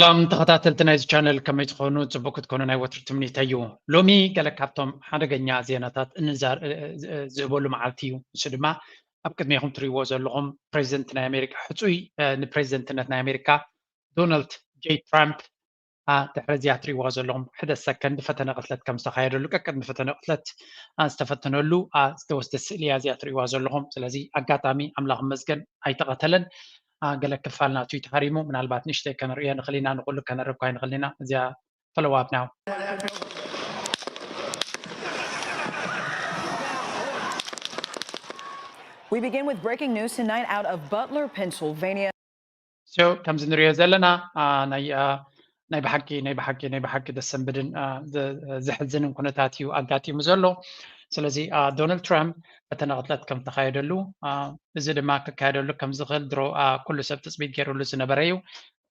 እቶም ተኸታተልቲ ናይዚ ቻነል ከመይ ትኾኑ? ጽቡቅ ክትኮኑ ናይ ወትሩ ትምኒተይ እዩ። ሎሚ ገለ ካብቶም ሓደገኛ ዜናታት እንዛር-፣ እ-፣ እ-፣ ዝህበሉ መዓልቲ እዩ። ንሱ ድማ ኣብ ቅድሜኹም ትሪእዎ ዘለኹም ፕሬዚደንት ናይ ኣሜሪካ ሕጹይ፣ እ፣ ንፕሬዚደንትነት ናይ ኣሜሪካ ዶናልድ ጄ ትራምፕ፣ እ፣ ድሕሪ እዚኣ ትሪእዎ ዘለኹም ሕደ ሰከንድ ፈተነ ቅትለት ከም ዝተኻየደሉ፣ ቀቅድሚ ፈተነ ቅትለት፣ እ፣ ዝተፈተነሉ፣ እ፣ ዝተወስደ ስእሊ እያ እዚኣ ትሪእዋ ዘለኹም። ስለዚ ኣጋጣሚ ኣምላኽ ይመስገን ኣይተቐተለን። እ፣ ገለ ክፋል ናቱ እዩ ተሃሪሙ። ምናልባት ንእሽተይ ከነርእዮ ንኽእል ኢና፣ ንኹሉ ከነርኢ እኳ ኣይንኽእል ኢና። እዚኣ follow up now. We begin with breaking news tonight out of Butler, Pennsylvania. So ከምዚ ንሪኦ ዘለና፣ አ፣ ናይ፣ አ፣ ናይ ብሓቂ፣ ናይ ብሓቂ፣ ናይ ብሓቂ ደሰንብድን፣ አ፣ ዘ-፣ ዘሕዝንን ኩነታት እዩ ኣጋጢሙ ዘሎ። ስለዚ፣ አ፣ ዶናልድ ትራምፕ ፈተነ ቅትለት ከም ዝተኻየደሉ፣ አ፣ እዚ ድማ ክካየደሉ ከም ዝኽእል ድሮ፣ አ፣ ኩሉ ሰብ ትጽቢት ገይሩሉ ዝነበረ እዩ።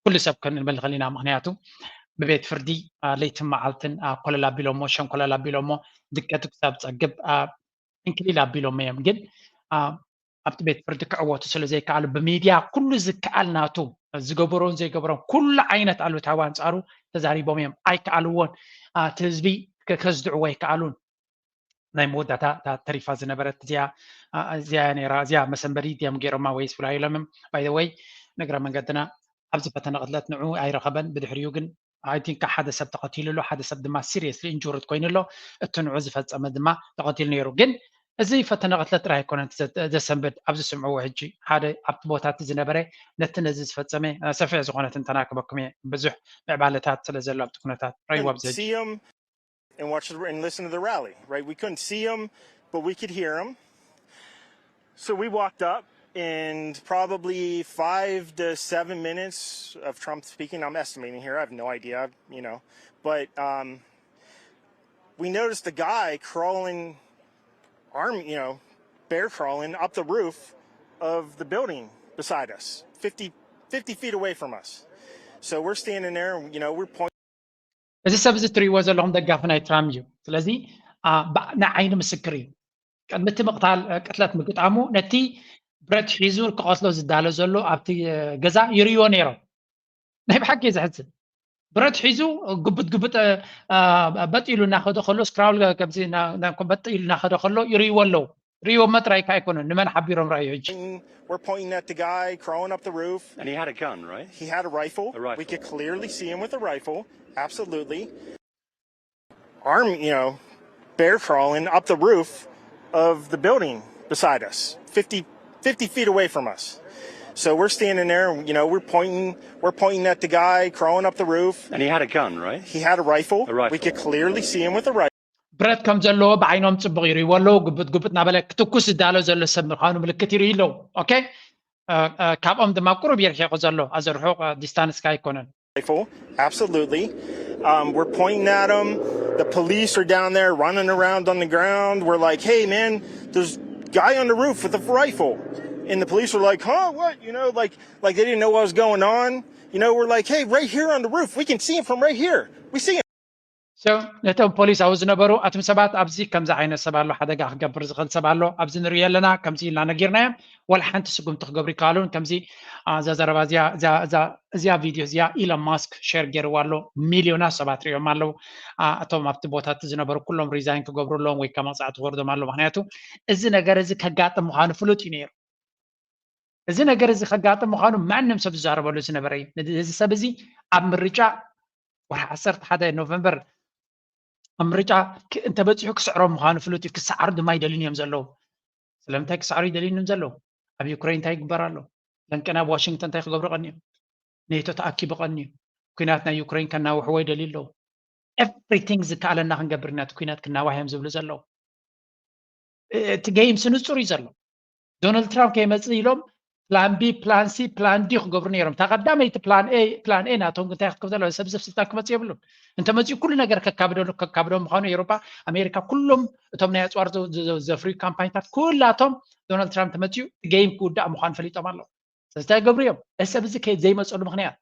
ኩሉ ሰብ ክንብል ንኽእል ኢና። ምኽንያቱ ብቤት ፍርዲ፣ አ፣ ለይትን መዓልትን፣ አ፣ ኮለል ኣቢሎሞ፣ ሸንኮለል ኣቢሎሞ፣ ድቀቱ ክሳብ ጸግብ፣ አ፣ ዕንክሊል ኣቢሎሞ እዮም። ግን፣ አ፣ ኣብቲ ቤት ፍርዲ ክዕወቱ ስለ ዘይከኣሉ፣ ብሚድያ ኩሉ ዝከኣል ናቱ፣ ዝገበሮን ዘይገበሮን ኩሉ ዓይነት ኣሉታዊ ኣንጻሩ ተዛሪቦም እዮም። ኣይከኣልዎን። አ፣ እቲ ህዝቢ ከ-፣ ከዝድዕዎ ኣይከኣሉን። ናይ መወዳእታ እታ ተሪፋ ዝነበረት እዚኣ፣ አ፣ እዚኣ እያ ነይራ። እዚኣ መሰንበዲ ድዮም ገይሮማ ወይስ ብላ ኢሎም እዮም። By the way፣ ንእግረ መንገድና ኣብዚ ፈተነ ቅትለት ንዑ ኣይረኸበን። ብድሕሪኡ ግን፣ I think፣ ሓደ ሰብ ተቐቲሉ ኣሎ፣ ሓደ ሰብ ድማ seriously injured ኮይኑ ኣሎ። እቲ ንዑ ዝፈጸመ ድማ ተቐቲሉ ነይሩ። ግን እዚ ፈተነ ቅትለት ጥራይ ኣይኮነን ዘ-፣ ዘሰንብድ። ኣብዚ ስምዕዎ ሕጂ። ሓደ ኣብቲ ቦታ እቲ ዝነበረ ነቲ ነዚ ዝፈጸመ፣ አ፣ ሰፊሕ ዝኾነ ትንተና ክበኩም እየ። ብዙሕ ምዕባለታት ስለ ዘሎ ኣብቲ ኩነታት። ረይዎ couldn't ኣብዚ ሕጂ። see him and watch the, and listen to the rally, right? We couldn't see him, but we could hear him. So we walked up, and probably five to seven minutes of Trump speaking. I'm estimating here. I have no idea, you know, but um, we noticed the guy crawling, arm, you know, bear crawling up the roof of the building beside us, fifty, fifty feet away from us. So we're standing there, and, you know, we're pointing. እዚ ሰብ እዚ እትሪእዎ ዘለኹም ደጋፊ ናይ ትራምፕ እዩ። ስለዚ፣ አ፣ ብ-፣ ንዓይኒ ምስክር እዩ። ቅድሚ እቲ ምቕታል፣ እ፣ ቅትለት ምግጣሙ ነቲ ብረት ሒዙ ክቐትሎ ዝዳሎ ዘሎ ኣብቲ፣ እ፣ ገዛ ይርእይዎ ነይሮም። ናይ ብሓቂ እዩ ዘሕዝን። ብረት ሒዙ ግብጥ ግብጥ፣ እ፣ እ፣ በጥ ኢሉ እናኸደ ከሎ፣ ስክራውል ከምዚ እና-፣ እና-፣ በጥ ኢሉ እናኸደ ከሎ ይርእይዎ ኣለዉ። ርእይዎ መጥራይ ከ ኣይኮነን፣ ንመን ሓቢሮም ረኣዩ ሕጂ? We're pointing at the guy crawling up the roof. And he had a gun, right? He had a rifle. A rifle. We could clearly see him with a rifle. Absolutely. Arm, you know, bear crawling up the roof of the building beside us, fifty, fifty feet away from us. So we're standing there, you know, we're pointing, we're pointing at the guy crawling up the roof. And he had a gun, right? He had a rifle. A rifle. We could clearly see him with a rifle. ብረት ከም ዘለዎ ብዓይኖም ጽቡቕ ይርእይዎ ኣለዉ። ግብጥ ግብጥ እናበለ ክትኩስ ዝዳሎ ዘሎ ሰብ ምዃኑ ምልክት ይርእዩ ኣለዉ። ኦኬ? እ፣ እ፣ ካብኦም ድማ ቁሩብ ይርሒቑ ዘሎ፣ ኣዚ ርሑቕ፣ እ፣ ዲስታንስ ከ ኣይኮነን። Rifle. Absolutely. Um, we're pointing at him. The police are down there running around on the ground. We're like, "Hey, man, there's guy on the roof with a rifle." And the police are like, "Huh? What?" You know, like, like they didn't know what was going on. You know, we're like, "Hey, right here on the roof. We can see him from right here. We see him." So ነቶም ፖሊስ ኣብኡ ዝነበሩ፣ ኣቱም ሰባት፣ ኣብዚ ከምዚ ዓይነት ሰብ ኣሎ፣ ሓደጋ ክገብር ዝኽእል ሰብ ኣሎ፣ ኣብዚ ንርእዮ ኣለና፣ ከምዚ ኢልና ነጊርናዮም። ዋላ ሓንቲ ስጉምቲ ክገብሩ ይከኣሉን። ከምዚ፣ አ፣ እዛ ዘረባ እዚኣ፣ እዛ፣ እዛ፣ እዚኣ ቪድዮ እዚኣ ኢሎን ማስክ ሼር ገይርዋ ኣሎ፣ ሚልዮናት ሰባት ርእዮም ኣለዉ። አ፣ እቶም ኣብቲ ቦታ እቲ ዝነበሩ ኩሎም ሪዛይን ክገብሩ ኣለዎም ወይ ከዓ መቕጻዕቲ ክወርዶም ኣሎ። ምኽንያቱ እዚ ነገር እዚ ከጋጥም ምዃኑ ፍሉጥ እዩ ነይሩ። እዚ ነገር እዚ ከጋጥም ምዃኑ ማንም ሰብ ዝዛረበሉ ዝነበረ እዩ። ነዚ፣ እዚ ሰብ እዚ ኣብ ምርጫ ወርሒ ዓሰርተ ሓደ ኖቨምበር ኣብ ምርጫ ክ-፣ እንተበጺሑ ክስዕሮም ምዃኑ ፍሉጥ እዩ። ክሰዓሩ ድማ ይደልዩን እዮም ዘለዉ። ስለምንታይ ክሰዓሩ ይደልዩን እዮም ዘለዉ? ኣብ ዩክሬን እንታይ ይግበር ኣሎ? ለንቅና ኣብ ዋሽንግተን እንታይ ክገብሩ ቀንዮም? ኔቶ ተኣኪቡ ቀንዩ። ኲናት ናይ ዩክሬን ከናውሕዎ ይደልዩ ኣለዉ። ኤቭሪቲንግ ዝከኣለና ክንገብር ኢና፣ እቲ ኲናት ክናዋሕ እዮም ዝብሉ ዘለዉ። እ-፣ እቲ ጌምስ ንጹር እዩ ዘሎ። ዶናልድ ትራምፕ ከይመጽእ ኢሎም ፕላን ቢ፣ ፕላን ሲ፣ ፕላን ዲ ክገብሩ ነይሮም። እታ ቀዳመይቲ ፕላን ኤ፣ ፕላን ኤ ናቶም እንታይ ክትከፍተሉ፣ ሰብ ሰብ ስልጣን ክመጽእ የብሉን። እንተመጺኡ ኩሉ ነገር ከካብደሉ፣ ከካብዶ ምዃኑ ኤውሮጳ፣ ኣሜሪካ፣ ኩሎም እቶም ናይ ኣጽዋር ዘ-፣ ዘ-፣ ዘ-፣ ዘፍርዩ ካምፓኒታት ኩላቶም ዶናልድ ትራምፕ ተመጺኡ ጌም ክውዳእ ምዃኑ ፈሊጦም ኣለዉ። ስለዚ እንታይ ይገብሩ እዮም? እዚ ሰብ እዚ ከ-፣ ዘይመጸሉ ምኽንያት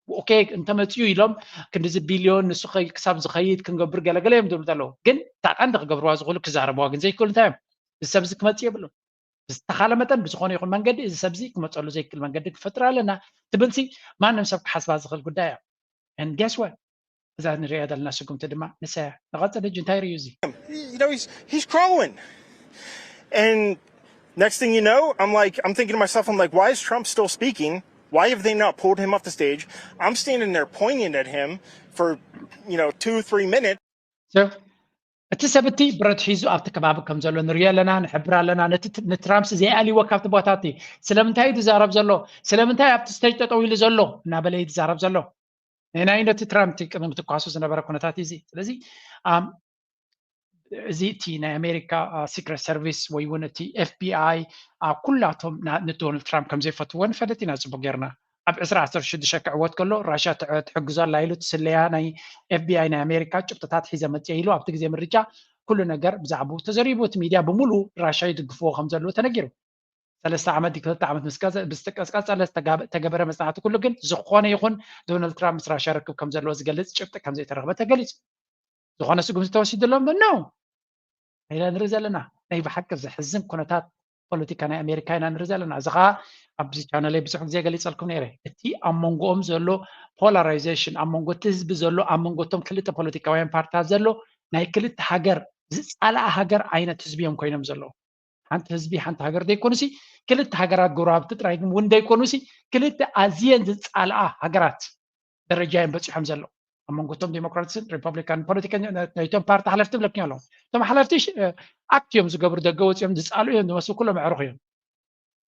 ኦኬ፣ እንተመጺኡ ኢሎም ክንዲዚ ቢልዮን ንሱ ከይ-፣ ክሳብ ዝኸይድ ክንገብር ገለገለ እዮም ዝብሉ ዘለዉ። ግን እታ ቀንዲ ክገብርዋ ዝኽእሉ ክዛረብዋ ግን ዘይክእሉ እንታይ እዮም? እዚ ሰብ እዚ ክመጽእ የብሉን። ብዝተኻለ መጠን ብዝኾነ ይኹን መንገዲ እዚ ሰብዚ ክመፀሉ ዘይክእል መንገዲ ክፈጥር ኣለና ትብልሲ ማንም ሰብ ክሓስባ ዝኽእል ጉዳይ እያ። And guess what? እዛ ንሪኣ ዘለና ስጉምቲ ድማ ንሳ እያ። ንቐፅል ሕጂ እንታይ ርእዩ እዚ? You know, he's he's crawling. And next thing you know, I'm like, I'm thinking to myself, I'm like, why is Trump still speaking? Why have they not pulled him off the stage? I'm standing there pointing at him for, you know, two, three minutes. So እቲ ሰብ እቲ ብረት ሒዙ ኣብቲ ከባቢ ከም ዘሎ ንሪኦ ኣለና፣ ንሕብር ኣለና። ነቲ ት- ንትራምፕ ዘይኣልይዎ ካብቲ ቦታ እቲ ስለምንታይ እዩ ዝዛረብ ዘሎ፣ ስለምንታይ ኣብቲ ስቴጅ ጠጠው ኢሉ ዘሎ እናበለ እዩ ዝዛረብ ዘሎ። ናይ ነቲ ትራምፕ ቅድሚ ምትኳሱ ዝነበረ ኩነታት እዩ እዚ። ስለዚ ኣም፣ እዚ እቲ ናይ ኣሜሪካ ሲክሬት ሰርቪስ ወይ እውን እቲ ኤፍቢኣይ ኩላቶም ና- ንዶናልድ ትራምፕ ከም ዘይፈትዎ ንፈልጥ ኢና ፅቡቅ ጌርና። ኣብ ዕስራ ዓሰርተ ሽዱሽተ ክዕወት ከሎ ራሽያ ትዕ- ትሕግዞ ኣላ ኢሉ እቲ ስለያ ናይ ኤፍቢኣይ ናይ ኣሜሪካ ጭብጥታት ሒዘ መፅየ ኢሉ ኣብቲ ግዜ ምርጫ ኩሉ ነገር ብዛዕባኡ ተዘሪቡ። እቲ ሚድያ ብምሉ ራሽያ ይድግፍዎ ከም ዘለዎ ተነጊሩ። ሰለስተ ዓመት ድዩ ክልተ ዓመት ምስ ቀዘ- ምስ ቀዝቀዝ ጸለ ዝተጋበ- ተገበረ መጽናዕቲ ኩሉ ግን ዝኾነ ይኹን ዶናልድ ትራምፕ ምስ ራሽያ ርክብ ከም ዘለዎ ዝገልጽ ጭብጢ ከም ዘይተረኽበ ተገሊጹ። ዝኾነ ስጉምቲ ተወሲድሎም ዶ? No። ኢና ንርኢ ዘለና። ናይ ብሓቂ ዘሕዝን ኩነታት ፖለቲካ ናይ ኣሜሪካ ኢና ንርኢ ዘለና። እዚ ኸዓ ኣብዚ ቻነለይ ብዙሕ ግዜ ገሊጸልኩም ነይረ። እቲ ኣብ መንጎኦም ዘሎ ፖላራይዜሽን፣ ኣብ መንጎ እቲ ህዝቢ ዘሎ፣ ኣብ መንጎ እቶም ክልተ ፖለቲካውያን ፓርቲታት ዘሎ ናይ ክልተ ሃገር ዝጻልኣ ሃገር ዓይነት ህዝቢ እዮም ኮይኖም ዘለዉ። ሓንቲ ህዝቢ ሓንቲ ሃገር ዘይኮኑሲ ክልተ ሃገራት ጎረባብቲ ጥራይ እውን ዘይኮኑሲ ክልተ ኣዝየን ዝጻልኣ ሃገራት ደረጃ እዮም በጺሖም ዘለዉ። ኣብ መንጎ እቶም ዴሞክራትስን ሪፐብሊካን ፖለቲከኛ ናይቶም ፓርቲ ሓለፍቲ ብለክኛ ኣለዉ። እቶም ሓለፍቲ ኣክት እዮም ዝገብሩ፣ ደገ ወፂኦም ዝፃሉ እዮም ዝመስሉ፣ ኩሎም ኣዕሩኽ እዮም።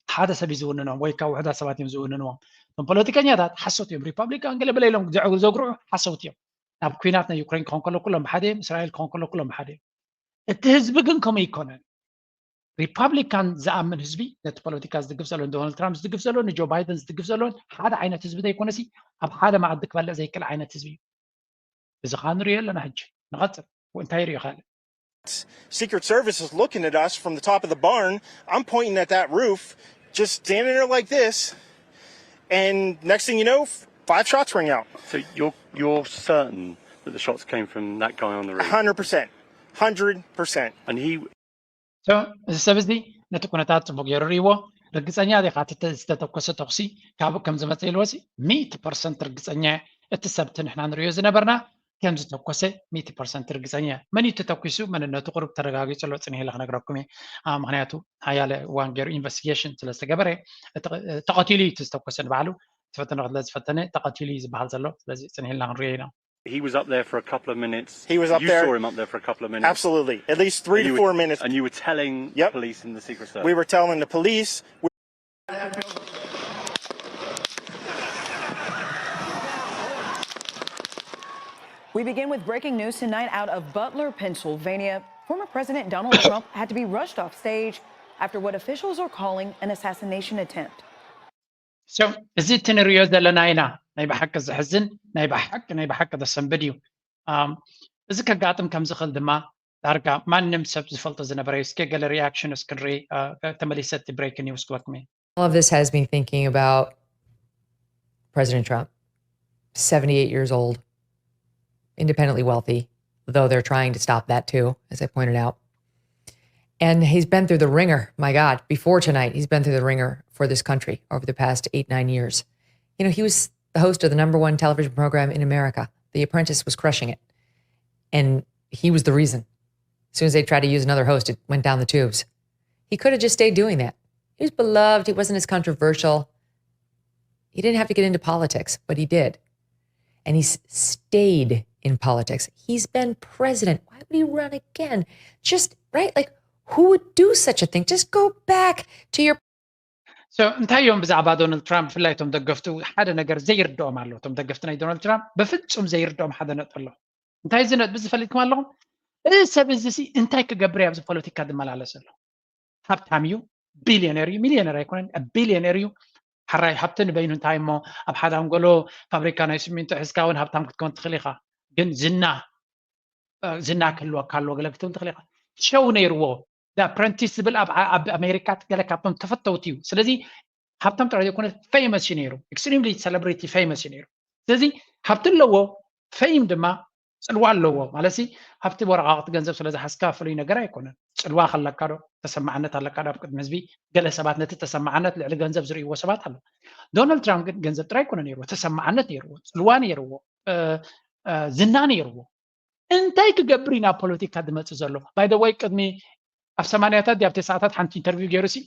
ሓደ ሰብ እዩ ዝውንኖም ወይ ካብ ውሕዳት ሰባት እዮም ዝውንንዎም። እቶም ፖለቲከኛታት ሓሶት እዮም። ሪፐብሊካን ገለ በለ ኢሎም ዘዕግሩ ዘግርዑ ሓሰውቲ እዮም። ናብ ኩናት ናይ ዩክሬን ክኾን ከሎ ኩሎም ብሓደ እዮም። እስራኤል ክኾን ከሎ ኩሎም ብሓደ እዮም። እቲ ህዝቢ ግን ከምኡ ኣይኮነን። ሪፓብሊካን ዝኣምን ህዝቢ ነቲ ፖለቲካ ዝድግፍ ዘሎ ንዶናልድ ትራምፕ ዝድግፍ ዘሎ ንጆ ባይደን ዝድግፍ ዘሎ ሓደ ዓይነት ህዝቢ ዘይኮነሲ ኣብ ሓደ መኣዲ ክበልዕ ዘይክእል ዓይነት ህዝቢ እዩ። እዚ ከዓ ንሪኦ ኣለና ሕጂ። ንቐፅል እንታይ ይሪኦ ካልእ? Secret Service is looking at us from the top of the barn. I'm pointing at that roof, just standing there like this. And next thing you know, five shots ring out. So you're you're certain that the shots came from that guy on the roof? Hundred percent. Hundred percent. And he So እዚ ሰብ እዚ ነቲ ኩነታት ፅቡቅ ገይሩ ርእይዎ። ርግፀኛ ዲኻ እቲ ተ- ዝተተኮሰ ተኩሲ ካብ ከም ዝመፀ ኢልዎሲ ሚእቲ ፐርሰንት ርግፀኛ እየ። እቲ ሰብቲ ንሕና ንሪኦ ዝነበርና ከም ዝተኮሰ ሚእቲ ፐርሰንት ርግፀኛ እየ። መን እዩ ተተኩሱ መንነቱ ቅሩብ ተረጋጊፁ ኣሎ። ፅንሕ ኢለ ክነግረኩም እየ። አ፣ ምክንያቱ ሓያለ እዋን ገይሩ ኢንቨስቲጌሽን ስለ ዝተገበረ እቲ ቅ- ተቐቲሉ እዩ እቲ ዝተኮሰ ንባዕሉ። ዝፈተነ ክለ ዝፈተነ ተቐቲሉ እዩ ዝበሃል ዘሎ። ስለዚ ፅንሕ ኢልና ክንሪኦ ኢና። He was up there for a couple of minutes. He was up you there. saw him up there for a couple of minutes. Absolutely. At least three And to you four were, minutes. And you were telling Yep. police in the Secret Service. We were telling the police. We begin with breaking news tonight out of Butler, Pennsylvania. Former President Donald Trump had to be rushed off stage after what officials are calling an assassination attempt. So እዚ እቲ ንሪኦ ዘለና ኢና። ናይ ብሓቂ ዘሕዝን፣ ናይ ብሓቂ ናይ ብሓቂ ዘሰንብድ እዩ። ኣም፣ እዚ ከጋጥም ከም ዝኽእል ድማ ዳርጋ ማንም ሰብ ዝፈልጦ ዝነበረ እዩ። እስከ ገለ ሪያክሽን እስክንርኢ፣ አ፣ ተመሊሰ እቲ ብሬኪንግ ኒውስ ክበኩም እየ። All of this has me thinking about President Trump, seventy-eight years old, independently wealthy, though they're trying to stop that too, as I pointed out. And he's been through the ringer, my God, before tonight, he's been through the ringer for this country over the past eight, nine years. You know, he was the host of the number one television program in America. The Apprentice was crushing it. And he was the reason. As soon as they tried to use another host, it went down the tubes. He could have just stayed doing that. He was beloved. He wasn't as controversial. He didn't have to get into politics, but he did. And he's stayed in politics. He's been president. Why would he run again? Just, right? Like, who would do such a thing? Just go back to your So እንታይ እዮም ብዛዕባ ዶናልድ ትራምፕ ብፍላይ እቶም ደገፍቱ ሓደ ነገር ዘይርድኦም ኣሎ። እቶም ደገፍቲ ናይ ዶናልድ ትራምፕ ብፍጹም ዘይርድኦም ሓደ ነጥቢ ኣሎ። እንታይ እዚ ነጥቢ ዝፈልጥኩም ኣለኹም? እዚ ሰብ እዚ ሲ እንታይ ክገብር እዩ ኣብዚ ፖለቲካ ዝመላለስ ዘሎ? ሃብታም እዩ፣ ቢልዮነር እዩ፣ ሚልዮነር ኣይኮነን፣ ቢልዮነር እዩ። ሕራይ ሃብቲ ንበይኑ እንታይ እሞ ኣብ ሓደ ኣንጎሎ ፋብሪካ ናይ ሲሚንቶ ሒዝካ እውን ሃብታም ክትከውን ትኽእል ኢኻ። ግን ዝና እ፣ ዝና ክህልወካ ኣለዎ ገለ ክትብል ትኽእል ኢኻ። ሸው ነይርዎ ኣፕረንቲስ ዝብል ኣብ ኣብ ኣሜሪካ ገለ ካብቶም ተፈተውቲ እዩ። ስለዚ ሃብታም ጥራይ ዘይኮነ ፌመስ እዩ ነይሩ። ኤክስትሪምሊ ሴሌብሪቲ ፌመስ እዩ ነይሩ። ስለዚ ሃብቲ ኣለዎ፣ ፌም ድማ ጽልዋ ኣለዎ ማለት ሲ። ኣብቲ ወረቃቅቲ ገንዘብ ስለ ዝሓዝካ ፍሉይ ነገር ኣይኮነን። ጽልዋ ከለካ ዶ፣ ተሰማዕነት ኣለካ ዶ ኣብ ቅድሚ ህዝቢ? ገለ ሰባት ነቲ ተሰማዕነት ልዕሊ ገንዘብ ዝርእይዎ ሰባት ኣለዉ። ዶናልድ ትራምፕ ግን ገንዘብ ጥራይ ኣይኮነ ነይርዎ፣ ተሰማዕነት ነይርዎ፣ ጽልዋ ነይርዎ፣ ዝና ነይርዎ። እንታይ ክገብር እዩ ናብ ፖለቲካ ዝመፅእ ዘሎ? ባይ ወይ ቅድሚ ኣብ ሰማንያታት ድያብ ተስዓታት ሓንቲ ኢንተርቪው ገይሩ ሲ፣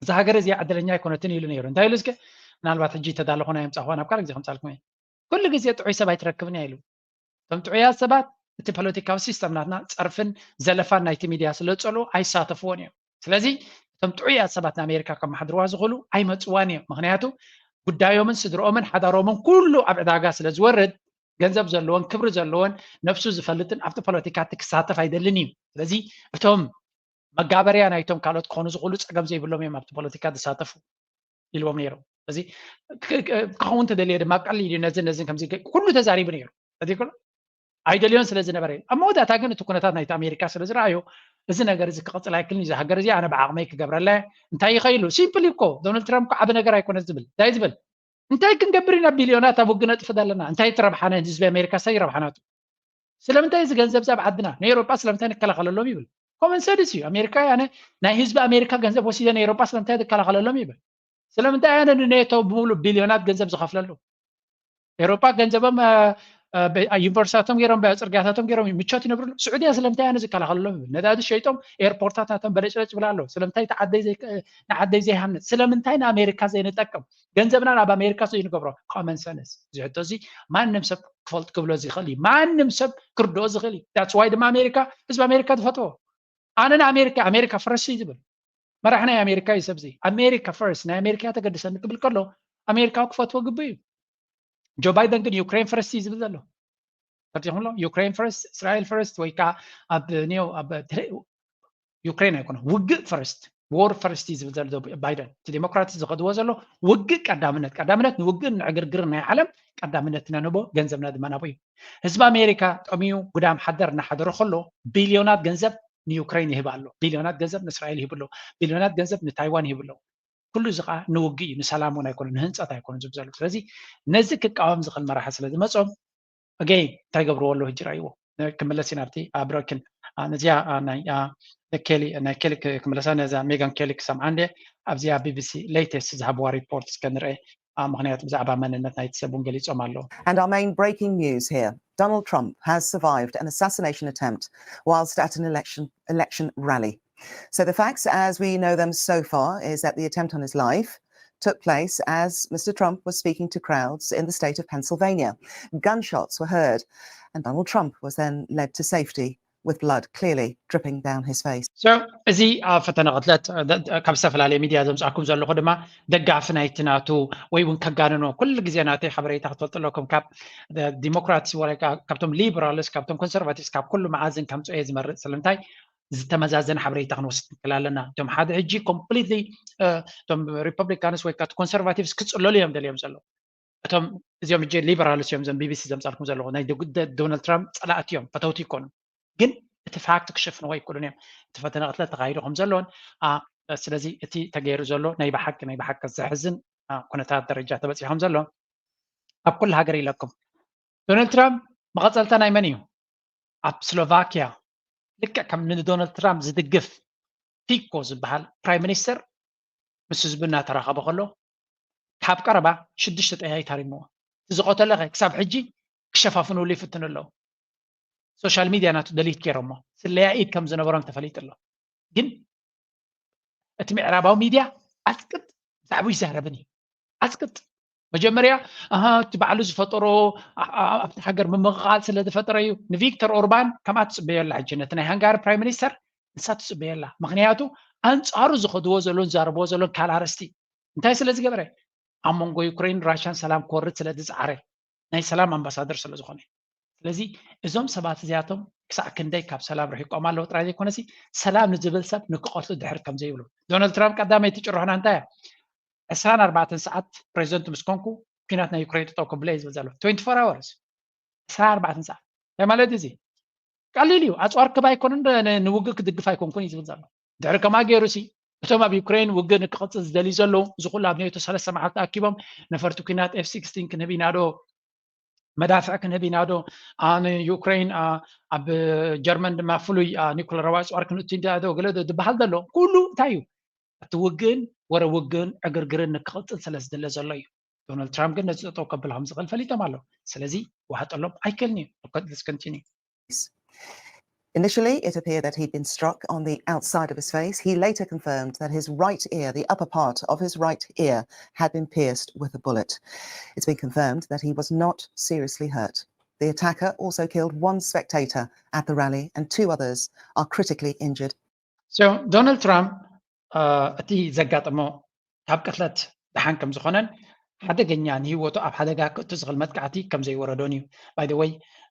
እዛ ሃገር እዚኣ ዕድለኛ ኣይኮነትን ኢሉ ነይሩ። እንታይ ኢሉ እስከ? ምናልባት ሕጂ ተዳለኹ ናይ ምፃኹ ናብ ካልእ ግዜ ከምፃልኩም እየ። ኩሉ ግዜ ጥዑይ ሰብ ኣይትረክብን እያ ኢሉ። እቶም ጥዑያት ሰባት እቲ ፖለቲካዊ ሲስተም ናትና ፀርፍን ዘለፋን ናይቲ ሚድያ ስለ ዝፀልኡ ኣይሳተፍዎን እዮም። ስለዚ እቶም ጥዑያት ሰባት ንኣሜሪካ ከመሓድርዋ ዝኽእሉ ኣይመፅዋን እዮም። ምክንያቱ ጉዳዮምን ስድርኦምን ሓዳሮምን ኩሉ ኣብ ዕዳጋ ስለ ዝወርድ፣ ገንዘብ ዘለዎን ክብሪ ዘለዎን ነብሱ ዝፈልጥን ኣብቲ ፖለቲካ እቲ ክሳተፍ ኣይደልን እዩ። ስለዚ እቶም መጋበርያ ናይቶም ካልኦት ክኾኑ ዝኽእሉ ፀገም ዘይብሎም እዮም ኣብቲ ፖለቲካ ዝሳተፉ ኢልዎም ነይሮም። ስለዚ ክኸውን ተደልየ ድማ ቀሊል እዩ፣ ነዚ ነዚን ከምዚ ኩሉ ተዛሪቡ ነይሩ። ኣይደልዮን ስለ ዝነበረ እዩ። ኣብ መወዳእታ ግን እቲ ኩነታት ናይቲ ኣሜሪካ ስለ ዝረኣዮ፣ እዚ ነገር እዚ ክቕፅል ኣይክልን እዩ። እዚ ሃገር እዚ ኣነ ብዓቕመይ ክገብረላ እየ። እንታይ ይኸኢሉ? ሲምፕል እኮ። ዶናልድ ትራምፕ እኮ ዓቢ ነገር ኣይኮነ ዝብል። እንታይ ዝብል? እንታይ ክንገብር ኢና ቢልዮናት ኣብ ውግእ ነጥፍእ ዘለና? እንታይ እቲ ረብሓ ናይ ህዝቢ ኣሜሪካ? እንታይ ረብሓ ናቱ? ስለምንታይ እዚ ገንዘብ ኣብ ዓድና ንኤውሮጳ ስለምንታይ ንከላኸለሎም ይብል? ኮመን ሰንስ እዩ። ኣሜሪካ ያነ ናይ ህዝቢ ኣሜሪካ ገንዘብ ወሲደ ንኤውሮጳ ስለምንታይ ዝከላኸለሎም ይብል? ስለምንታይ ኣነ ንኔቶ ብምሉእ ቢልዮናት ገንዘብ ዝኸፍለሉ? ኤውሮጳ ገንዘቦም ዩኒቨርሲታቶም ገይሮም ጽርግያታቶም ገይሮም ምቾት ይነብርሉ። ስዑድያ ስለምንታይ ኣነ ዝከላኸለሎም ይብል? ነዳዲ ሸይጦም ኤርፖርታት ናቶም በለጭለጭ ይብላ ኣለዉ። ስለምንታይ ንዓደይ ዘይሃንጽ? ስለምንታይ ንኣሜሪካ ዘይንጠቅም? ገንዘብና ናብ ኣሜሪካ ዘይንገብሮ? ኮመን ሰንስ። እዚ ሕቶ እዚ ማንም ሰብ ክፈልጥ ክብሎ ዝኽእል እዩ። ማንም ሰብ ክርድኦ ዝኽእል እዩ። ዳትስ ዋይ ድማ ኣሜሪካ ህዝቢ ኣሜሪካ ዝፈትዎ። ኣነ ንኣሜሪካ ኣሜሪካ ፈረስ እዩ ዝብል መራሕ ናይ ኣሜሪካ እዩ። ሰብዚ ኣሜሪካ ፈረስ ናይ ኣሜሪካ ተገድሰኒ ክብል ከሎ ኣሜሪካ ክፈትዎ ግቡ እዩ። ጆ ባይደን ግን ዩክሬን ፈረስት እዩ ዝብል ዘሎ። ፈቲኹምሎ ዩክሬን ፈረስት፣ እስራኤል ፈረስት ወይ ከዓ ኣብ ኒዮ ኣብ ዩክሬን ኣይኮነ ውግእ ፈረስት፣ ዎር ፈረስት እዩ ዝብል ዘሎ ባይደን። እቲ ዴሞክራት ዝኸድዎ ዘሎ ውግእ ቀዳምነት፣ ቀዳምነት ንውግእን ንዕግርግርን ናይ ዓለም ቀዳምነት ነንቦ፣ ገንዘብና ድማ ናብኡ እዩ። ህዝቢ ኣሜሪካ ጠሚዩ ጉዳም ሓደር እናሓደረ ከሎ ቢልዮናት ገንዘብ ንዩክሬን ይህብ ኣሎ። ቢልዮናት ገንዘብ ንእስራኤል ይህብ ኣሎ። ቢልዮናት ገንዘብ ንታይዋን ይህብ ኣሎ። ኩሉ እዚ ከዓ ንውግእ እዩ፣ ንሰላም እውን ኣይኮነ፣ ንህንፀት ኣይኮነ ዝብ ዘሎ። ስለዚ ነዚ ክቃወም ዝኽእል መራሒ ስለ ዝመፆም ኣገይ እንታይ ገብርዎ ኣሎ ህጂ ራእይዎ። ክምለስ ኢና ኣብቲ ብረክን ነዚያ ናይ ኬሊ ናይ ኬሊ ክምለሳ ነዛ ሜጋን ኬሊ ክሰምዓ እንደ ኣብዚኣ ቢቢሲ ሌተስት ዝሃብዋ ሪፖርት እስከ ንርአ። ምክንያቱ ብዛዕባ መንነት ናይቲ ሰብ እውን ገሊፆም ኣለዉ። And our main breaking news here: Donald Trump has survived an assassination attempt whilst at an election election rally. So the facts as we know them so far is that the attempt on his life took place as Mr. Trump was speaking to crowds in the state of Pennsylvania. Gunshots were heard, and Donald Trump was then led to safety with blood clearly dripping down his face. So እዚ ኣብ ፈተነ ቅትለት ካብ ዝተፈላለየ ሚድያ ዘምፃኩም ዘለኹ ድማ ደጋፊ ናይቲ ናቱ ወይ እውን ከጋንኖ ኩሉ ግዜ ናተይ ሓበሬታ ክትፈልጡ ኣለኩም። ካብ ዲሞክራትስ ወላ ካብቶም ሊበራልስ ካብቶም ኮንሰርቫቲቭስ ካብ ኩሉ መኣዝን ከምፅኦ እየ ዝመርፅ። ስለምንታይ? ዝተመዛዘነ ሓበሬታ ክንወስድ ንክእል ኣለና። እቶም ሓደ ሕጂ ኮምፕሊትሊ እቶም ሪፐብሊካንስ ወይ ኮንሰርቫቲቭስ ክፅለሉ እዮም ደልዮም ዘለዉ። እቶም እዚኦም ሕጂ ሊበራልስ እዮም ዘም ቢቢሲ ዘምፃልኩም ዘለኹ ናይ ዶናልድ ትራምፕ ፀላእቲ እዮም፣ ፈተውቲ ይኮኑ። ግን እቲ ፋክት ክሸፍንዎ ኣይክእሉን እዮም። እቲ ፈተነ ቅትለት ተካሂዱ ከም ዘሎን ስለዚ እቲ ተገይሩ ዘሎ ናይ ብሓቂ ናይ ብሓቂ ዘሕዝን ኩነታት ደረጃ ተበፂሑ ከም ዘሎ ኣብ ኩሉ ሃገር ኢለኩም። ዶናልድ ትራምፕ መቐፀልታ ናይ መን እዩ? ኣብ ስሎቫኪያ ልክዕ ከም ንዶናልድ ትራምፕ ዝድግፍ ፊኮ ዝበሃል ፕራይም ሚኒስተር ምስ ህዝቢ እናተራኸበ ከሎ ካብ ቀረባ ሽዱሽተ ጠያይት ሃሪምዎ። እቲ ዝቐተለኸ ክሳብ ሕጂ ክሸፋፍንሉ ይፍትኑ ኣለዉ። ሶሻል ሚድያ ናቱ ደሊት ገይሮሞ ስለያ ኢድ ከም ዝነበሮም ተፈሊጡ ኣሎ። ግን እቲ ምዕራባዊ ሚድያ ኣፅቅጥ ብዛዕባ ይዛረብን እዩ። ኣፅቅጥ መጀመርያ እቲ ባዕሉ ዝፈጠሮ ኣብቲ ሃገር ምምቕቓል ስለ ዝፈጠረ እዩ። ንቪክተር ኦርባን ከምኣ ትፅበዮ ኣላ። ሕጂ ነቲ ናይ ሃንጋሪ ፕራይም ሚኒስተር ንሳ ትፅበዮ ኣላ። ምክንያቱ ኣንፃሩ ዝኸድዎ ዘሎን ዝዛረብዎ ዘሎን ካልእ ኣርእስቲ እንታይ ስለ ዝገበረ? ኣብ መንጎ ዩክሬን ራሽያን ሰላም ክወርድ ስለ ዝፀዓረ፣ ናይ ሰላም ኣምባሳደር ስለ ዝኾነ። ስለዚ እዞም ሰባት እዚኣቶም ክሳዕ ክንደይ ካብ ሰላም ርሒቆም ኣለዉ ጥራይ ዘይኮነሲ ሰላም ንዝብል ሰብ ንክቐትሉ ድሕር ከም ዘይብሉ። ዶናልድ ትራምፕ ቀዳመይቲ ጭርሖና እንታይ እያ? ዕስራን ኣርባዕተን ሰዓት ፕሬዚደንት ምስ ኮንኩ ኲናት ናይ ዩክሬን ጠጠው ክብለ እዩ ዝብል ዘሎ። ትዌንቲ ፎር ኣወርስ፣ ዕስራን ኣርባዕተን ሰዓት። እንታይ ማለት እዚ? ቀሊል እዩ። ኣፅዋር ክብ ኣይኮንን፣ ንውግእ ክድግፍ ኣይኮንኩን እዩ ዝብል ዘሎ። ድሕሪ ከምኣ ገይሩ ሲ እቶም ኣብ ዩክሬን ውግእ ንክቕፅል ዝደልዩ ዘለዉ እዚ ኩሉ ኣብ ኔቶ ሰለስተ መዓልቲ ኣኪቦም ነፈርቲ ኲናት ኤፍ ሲክስቲን ክንህብ ኢና ዶ መዳፍዕ ክንህብ ኢና ዶ፣ ንዩክሬን ኣብ ጀርመን ድማ ፍሉይ ኒኩለራዊ ኣፅዋር ክንእቱ ኢና ዶ፣ ገለ ዶ ዝበሃል ዘሎ ኩሉ እንታይ እዩ? እቲ ውግእን ወረ ውግእን ዕግርግርን ንክቕፅል ስለ ዝድለ ዘሎ እዩ። ዶናልድ ትራምፕ ግን ነዚ ጠጠው ከብል ከም ዝኽእል ፈሊጦም ኣለዉ። ስለዚ ዋሕጠሎም ኣይክእልን እዩ። Let's continue. Initially, it appeared that he'd been struck on the outside of his face. He later confirmed that his right ear, the upper part of his right ear, had been pierced with a bullet. It's been confirmed that he was not seriously hurt. The attacker also killed one spectator at the rally, and two others are critically injured. So Donald Trump እቲ ዘጋጠሞ ካብ ቅትለት ደሓን ከም ዝኾነን ሓደገኛ ንህይወቱ ኣብ ሓደጋ ክእቱ ዝኽእል መጥቃዕቲ ከም ዘይወረዶን እዩ። By the way፣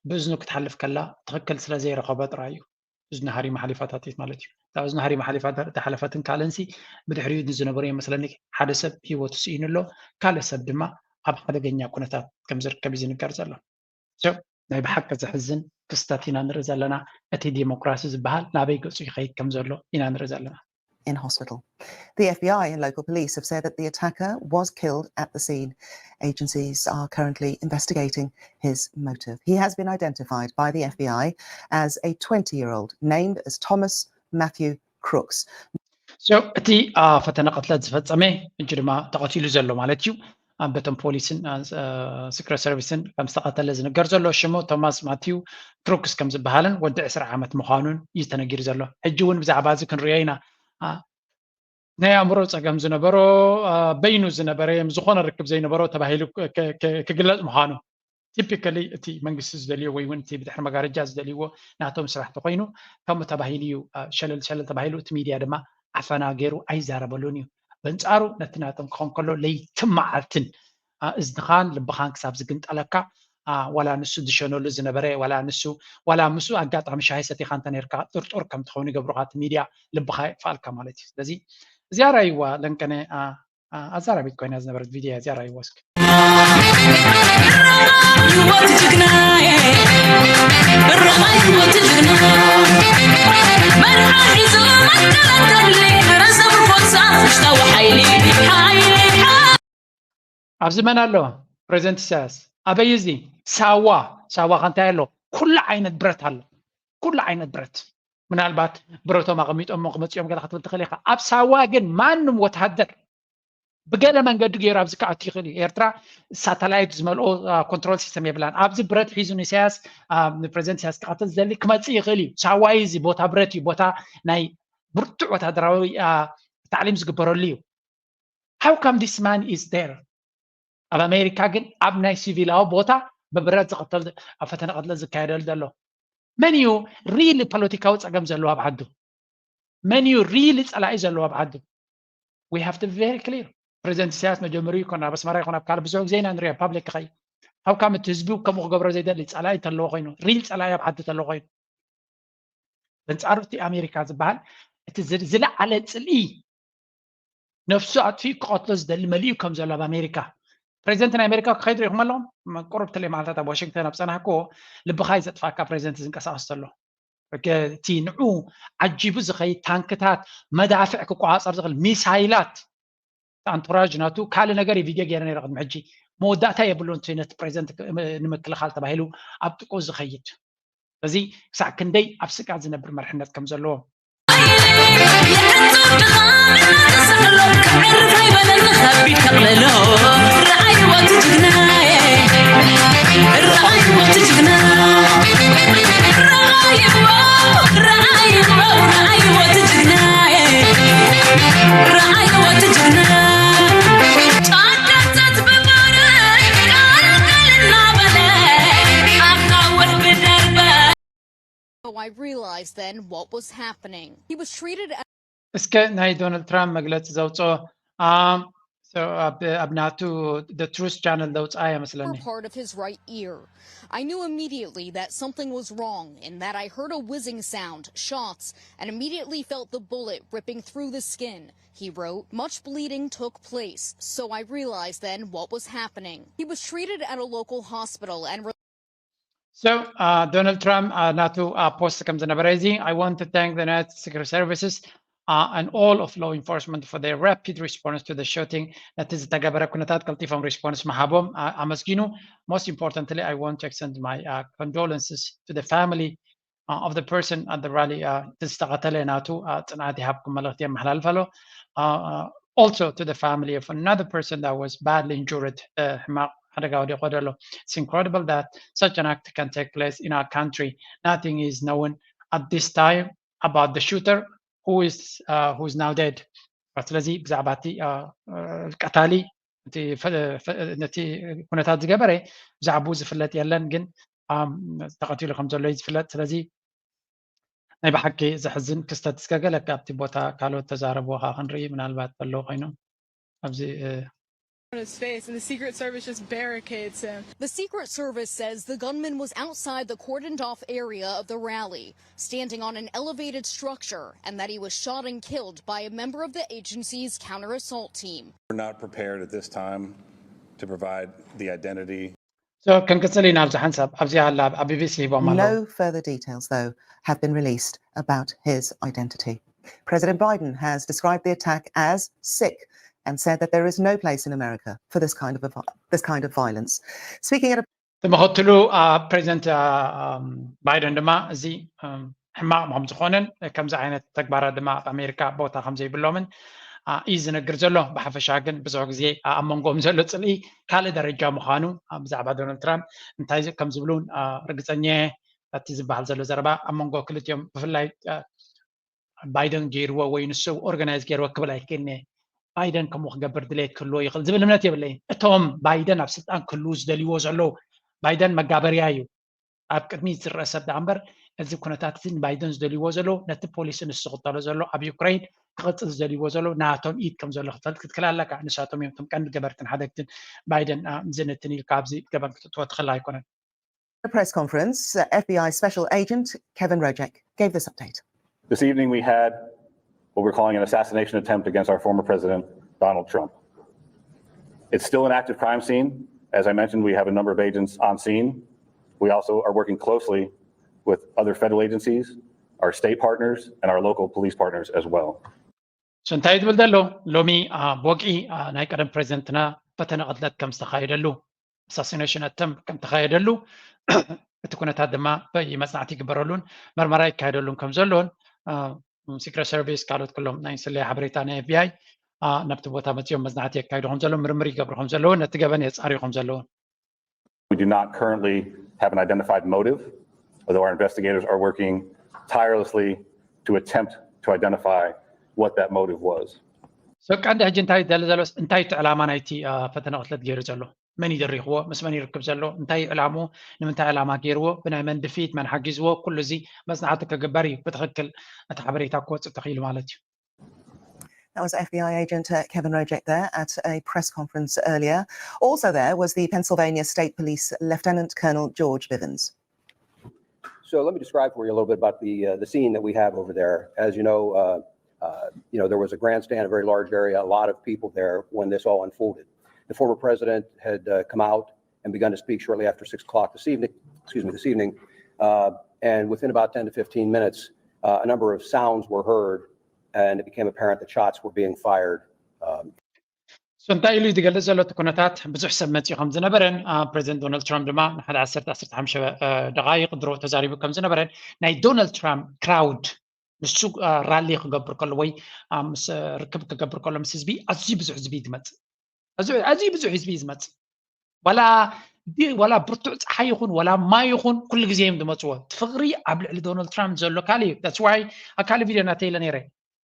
ብእዝኑ ክትሓልፍ ከላ ትኽክል ስለ ዘይረኸቦ ጥራይ እዩ እዝኑ ሃሪማ ሓሊፋታትት ማለት እዩ። እታ እዝኑ ሃሪማ ሓሊፋ ዝሓለፈትን ካልእንሲ ብድሕሪኡ ዝነበሩ ይመስለኒ ሓደ ሰብ ህይወቱ ስኢኑ ኣሎ፣ ካልእ ሰብ ድማ ኣብ ሓደገኛ ኩነታት ከም ዝርከብ እዩ ዝንገር ዘሎ። ናይ ብሓቂ ዘሕዝን ክስተት ኢና ንርኢ ዘለና። እቲ ዲሞክራሲ ዝበሃል ናበይ ገፁ ይኸይድ ከም ዘሎ ኢና ንርኢ ዘለና። In hospital. The F B I and local police have said that the attacker was killed at the scene. Agencies are currently investigating his motive. He has been identified by the F B I as a twenty year old named as Thomas Matthew Crooks. So እቲ ፈተነ ቅትለት ዝፈፀመ ሕጂ ድማ ተቐቲሉ ዘሎ ማለት እዩ። በቶም ፖሊስን ሲክሬት ሰርቪስን ከም ዝተቐተለ ዝንገር ዘሎ ሽሙ ቶማስ ማቲው ክሩክስ ከም ዝበሃልን ወዲ ዕስራ ዓመት ምዃኑን እዩ ተነጊሩ ዘሎ። ሕጂ እውን ብዛዕባ እዚ ክንሪኦ ኢና። ናይ ኣእምሮ ፀገም ዝነበሮ፣ በይኑ ዝነበረ፣ ምስ ዝኾነ ርክብ ዘይነበሮ ተባሂሉ ክግለፅ ምዃኑ። Typically እቲ መንግስቲ ዝደልዮ ወይ እውን እቲ ብድሕሪ መጋረጃ ዝደልይዎ ናቶም ስራሕ ተኮይኑ ከምኡ ተባሂሉ እዩ። ሸለል ሸለል ተባሂሉ እቲ ሚድያ ድማ ዓፈና ገይሩ ኣይዛረበሉን እዩ። በንፃሩ ነቲ ናቶም ክኾን ከሎ ለይትን መዓልትን እዝንኻን ልብኻን ክሳብ ዝግንጠለካ ዋላ ንሱ ዝሸነሉ ዝነበረ ዋላ ንሱ ዋላ ምስኡ ኣጋጣሚ ሻሂ ሰቲኻ እንተ ነርካ ጥርጡር ከም ትኸውን ይገብሩኻ። እቲ ሚድያ ልብኻ የጥፋልካ ማለት እዩ። ስለዚ እዚኣ ራይዋ ለንቀነ ኣዛራቢት ኮይና ዝነበረት ቪድዮ እዚኣ ራይዋ እስኪ። ኣብዚ መን ኣሎ? ፕሬዚደንት ኢሳያስ። ኣበይ እዚ? ሳዋ። ሳዋ ከ እንታይ ኣሎ? ኩሉ ዓይነት ብረት ኣሎ። ኩሉ ዓይነት ብረት። ምናልባት ብረቶም ኣቐሚጦሞ ክመፅኦም ገለ ክትብል ትኽእል ኢኻ። ኣብ ሳዋ ግን ማንም ወታሃደር ብገለ መንገዲ ገይሩ ኣብዚ ክኣቱ ይኽእል እዩ። ኤርትራ ሳተላይት ዝመልኦ ኮንትሮል ሲስተም የብላን። ኣብዚ ብረት ሒዙ ንኢሳያስ ንፕሬዚደንት ኢሳያስ ክቐትል ዝደሊ ክመፅእ ይኽእል እዩ። ሳዋ እዩ፣ እዚ ቦታ ብረት እዩ፣ ቦታ ናይ ብርቱዕ ወታደራዊ ታዕሊም ዝግበረሉ እዩ። How come this man is there? ኣብ ኣሜሪካ ግን ኣብ ናይ ሲቪላዊ ቦታ ብብረት ዝቐተል ኣብ ፈተነ ቅትለት ዝካየደሉ ዘሎ መን እዩ? ሪሊ ፖለቲካዊ ፀገም ዘለዎ ኣብ ዓዱ መን እዩ? ሪሊ ፀላኢ ዘለዎ ኣብ ዓዱ we have to be very clear። ፕሬዚደንት ኢሳያስ መጀመሪኡ ይኮን ኣብ ኣስመራ ይኮን ኣብ ካልእ ብዙሕ ግዜ ኢና ንሪኦ ፓብሊክ ክኸይ how come እቲ ህዝቢ ከምኡ ክገብሮ ዘይደሊ ፀላኢ እንተለዎ ኮይኑ ሪል ፀላኢ ኣብ ዓዱ እንተለዎ ኮይኑ በንፃሩ እቲ ኣሜሪካ ዝበሃል እቲ ዝለዓለ ፅልኢ ነፍሱ ኣጥፊኡ ክቐትሎ ዝደሊ መሊኡ ከም ዘሎ ኣብ ኣሜሪካ ፕሬዚደንት ናይ ኣሜሪካ ክኸይድ ሪኢኹም ኣለኹም። ቁሩብ ተለይ መዓልታት ኣብ ዋሽንግተን ኣብ ፀናሕክዎ ልብኻ እዩ ዘጥፋእካ ፕሬዚደንት ዝንቀሳቐስ ዘሎ እቲ ንዑ ዓጂቡ ዝኸይድ ታንክታት መዳፍዕ ክቆፃፀር ዝኽእል ሚሳይላት ኣንቶራጅ ናቱ ካልእ ነገር እዩ ቪድዮ ገይረ ነይረ ቅድሚ ሕጂ መወዳእታ የብሉን እቲ ነቲ ፕሬዚደንት ንምክልኻል ተባሂሉ ኣብ ጥቁ ዝኸይድ እዚ ክሳዕ ክንደይ ኣብ ስቃ ዝነብር መርሕነት ከም ዘለዎ So I realized then what was happening. He was treated as እስከ ናይ ዶናልድ ትራምፕ መግለፂ ዘውፅኦ ኣብ ናቱ the Truth Channel ዘውፅኣ እያ መስለኒ። Part of his right ear. I knew immediately that something was wrong and that I heard a whizzing sound, shots, and immediately felt the bullet ripping through the skin. He wrote, much bleeding took place, so I realized then what was happening. He was treated at a local hospital and So Donald Trump ናቱ ፖስት ከም ዝነበረ እዚ I want to thank the United Secret Services uh, and all of law enforcement for their rapid response to the shooting. ነቲ ዝተገበረ ኩነታት ቀልጢፎም ሪስፖንስ ምሃቦም ኣመስጊኑ። Most importantly, I want to extend my uh, condolences to the family uh, of the person at the rally. Uh, ዝተቐተለ ናቱ uh, ጽንዓት ይሃብኩም መልእኽቲ የመሓላልፍ ኣሎ። Uh, uh, also to the family of another person that was badly injured. Uh, ሕማቕ ሓደጋ ወዲቑ ኣሎ። It's incredible that such an act can take place in our country. Nothing is known at this time about the shooter who is uh, who is now dead. ስለዚ ብዛዕባ እቲ ቀታሊ ነቲ ኩነታት ዝገበረ ብዛዕባኡ ዝፍለጥ የለን፣ ግን ተቐቲሉ ከም ዘሎ እዩ ዝፍለጥ። ስለዚ ናይ ብሓቂ ዘሕዝን ክስተት። እስከ ገለ ካብቲ ቦታ ካልኦት ተዛረብዎ ከዓ ክንርኢ፣ ምናልባት ከለዉ ኮይኖም ኣብዚ his face, and the Secret Service just barricades him. The Secret Service says the gunman was outside the cordoned off area of the rally, standing on an elevated structure, and that he was shot and killed by a member of the agency's counter assault team. We're not prepared at this time to provide the identity. So ክንቅጽል ኢና ኣብዚ ሓንሳብ። ኣብዚ ኣላ ኣብ ቢቢሲ ሂቦም ኣለዉ። No further details, though, have been released about his identity. President Biden has described the attack as sick and said that there is no place in America for this kind of, a vi- this kind of violence. Speaking at a እቲ ምኽትሉ ፕሬዚደንት ባይደን ድማ እዚ ሕማቕ ከም ዝኾነን ከምዚ ዓይነት ተግባራት ድማ ኣብ ኣሜሪካ ቦታ ከም ዘይብሎምን እዩ ዝነግር ዘሎ። ብሓፈሻ ግን ብዙሕ ግዜ ኣብ መንጎኦም ዘሎ ፅልኢ ካልእ ደረጃ ምዃኑ ብዛዕባ ዶናልድ ትራምፕ እንታይ ከም ዝብሉ ርግፀኛ እቲ ዝበሃል ዘሎ ዘረባ ኣብ መንጎ ክልቲኦም ብፍላይ ባይደን ገይርዎ ወይ ንሱ ኦርጋናይዝ ገይርዎ ክብል ኣይክእልን እየ። ባይደን ከምኡ ክገብር ድሌት ክህልዎ ይኽእል ዝብል እምነት የብለይን። እቶም ባይደን ኣብ ስልጣን ክህልዉ ዝደልይዎ ዘለዉ፣ ባይደን መጋበርያ እዩ ኣብ ቅድሚት ዝረአ ሰብ ደኣ እምበር፣ እዚ ኩነታት እዚ ንባይደን ዝደልይዎ ዘለዉ፣ ነቲ ፖሊሲ ንሱ ዝኽተሎ ዘሎ ኣብ ዩክረይን ክቕጽል ዝደልይዎ ዘለዉ ናቶም ኢድ ከም ዘሎ ክትፈልጥ ክትክእል ኣለካ። ንሳቶም እዮም እቶም ቀንዲ ገበርትን ሓደግትን። ባይደን ዝንትን ኢልካ ኣብዚ ገበን ክትእትዎ ትኽእል ኣይኮነን። A press conference, uh, F B I Special Agent Kevin Rojek gave this update. This evening, we had what we're calling an assassination attempt against our former president, Donald Trump. It's still an active crime scene. As I mentioned, we have a number of agents on scene. We also are working closely with other federal agencies, our state partners, and our local police partners as well. So እንታይ ትብል ዘሎ ሎሚ ብወግዒ ናይ ቀደም ፕሬዚደንትና ፈተነ ቅትለት ከም ዝተኻየደሉ፣ assassination attempt ከም ተኻየደሉ፣ እቲ ኩነታት ድማ መፅናዕቲ ይግበረሉን መርመራ ይካየደሉን ከም ዘሎን፣ ሲክሬት ሰርቪስ ካልኦት ኩሎም ናይ ስለያ ሓበሬታ ናይ ኤፍ ቢ ኣይ ናብቲ ቦታ መፅኦም መፅናዕቲ የካይዱ ከም ዘሎ፣ ምርምር ይገብሩ ከም ዘለውን ነቲ ገበን የፃርዩ ከም ዘለውን። We do not currently have an identified motive, although our investigators are working tirelessly to attempt to identify what that motive was. So ቀንዲ ሕጂ እንታይ ደሊ ዘሎስ እንታይ እቲ ዕላማ ናይቲ ፈተነ ቅትለት ገይሩ ዘሎ? መን ይደሪኽዎ? ምስ መን ይርክብ ዘሎ? እንታይ ዕላሙ? ንምንታይ ዕላማ ገይርዎ? ብናይ መን ድፊት? መን ሓጊዝዎ? ኩሉ እዚ መፅናዕቲ ክግበር እዩ ብትኽክል እቲ ሓበሬታ ክወፅእ ተኽኢሉ ማለት እዩ። That was F B I agent uh, Kevin Rojek there at a press conference earlier. Also there was the Pennsylvania State Police Lieutenant Colonel George Bivens. So let me describe for you a little bit about the uh, the scene that we have over there. As you know, uh, uh, you know there was a grandstand, a very large area, a lot of people there when this all unfolded. The former president had uh, come out and begun to speak shortly after six o'clock this evening. Excuse me, this evening, uh, and within about ten to fifteen minutes, uh, a number of sounds were heard, and it became apparent that shots were being fired. Um, So እንታይ ኢሉ እዩ ዝገልጽ ዘሎ? እቲ ኩነታት ብዙሕ ሰብ መጺኡ ከም ዝነበረን ፕሬዚደንት ዶናልድ ትራምፕ ድማ ንሓደ ዓሰርተ ዓሰርተ ሓሙሽተ ደቓይቕ ድሮ ተዛሪቡ ከም ዝነበረን ናይ ዶናልድ ትራምፕ ክራውድ ንሱ ራሊ ክገብር ከሎ ወይ ምስ ርክብ ክገብር ከሎ ምስ ህዝቢ ኣዝዩ ብዙሕ ህዝቢ እዩ ዝመጽእ። ኣዝዩ ብዙሕ ህዝቢ እዩ ዝመጽእ። ዋላ ዋላ ብርቱዕ ፀሓይ ይኹን ዋላ ማይ ይኹን ኩሉ ግዜ እዮም ዝመፅዎ። እቲ ፍቕሪ ኣብ ልዕሊ ዶናልድ ትራምፕ ዘሎ ካልእ እዩ። That's why ኣብ ካልእ ቪድዮ ናተይ ኢለ ነይረ።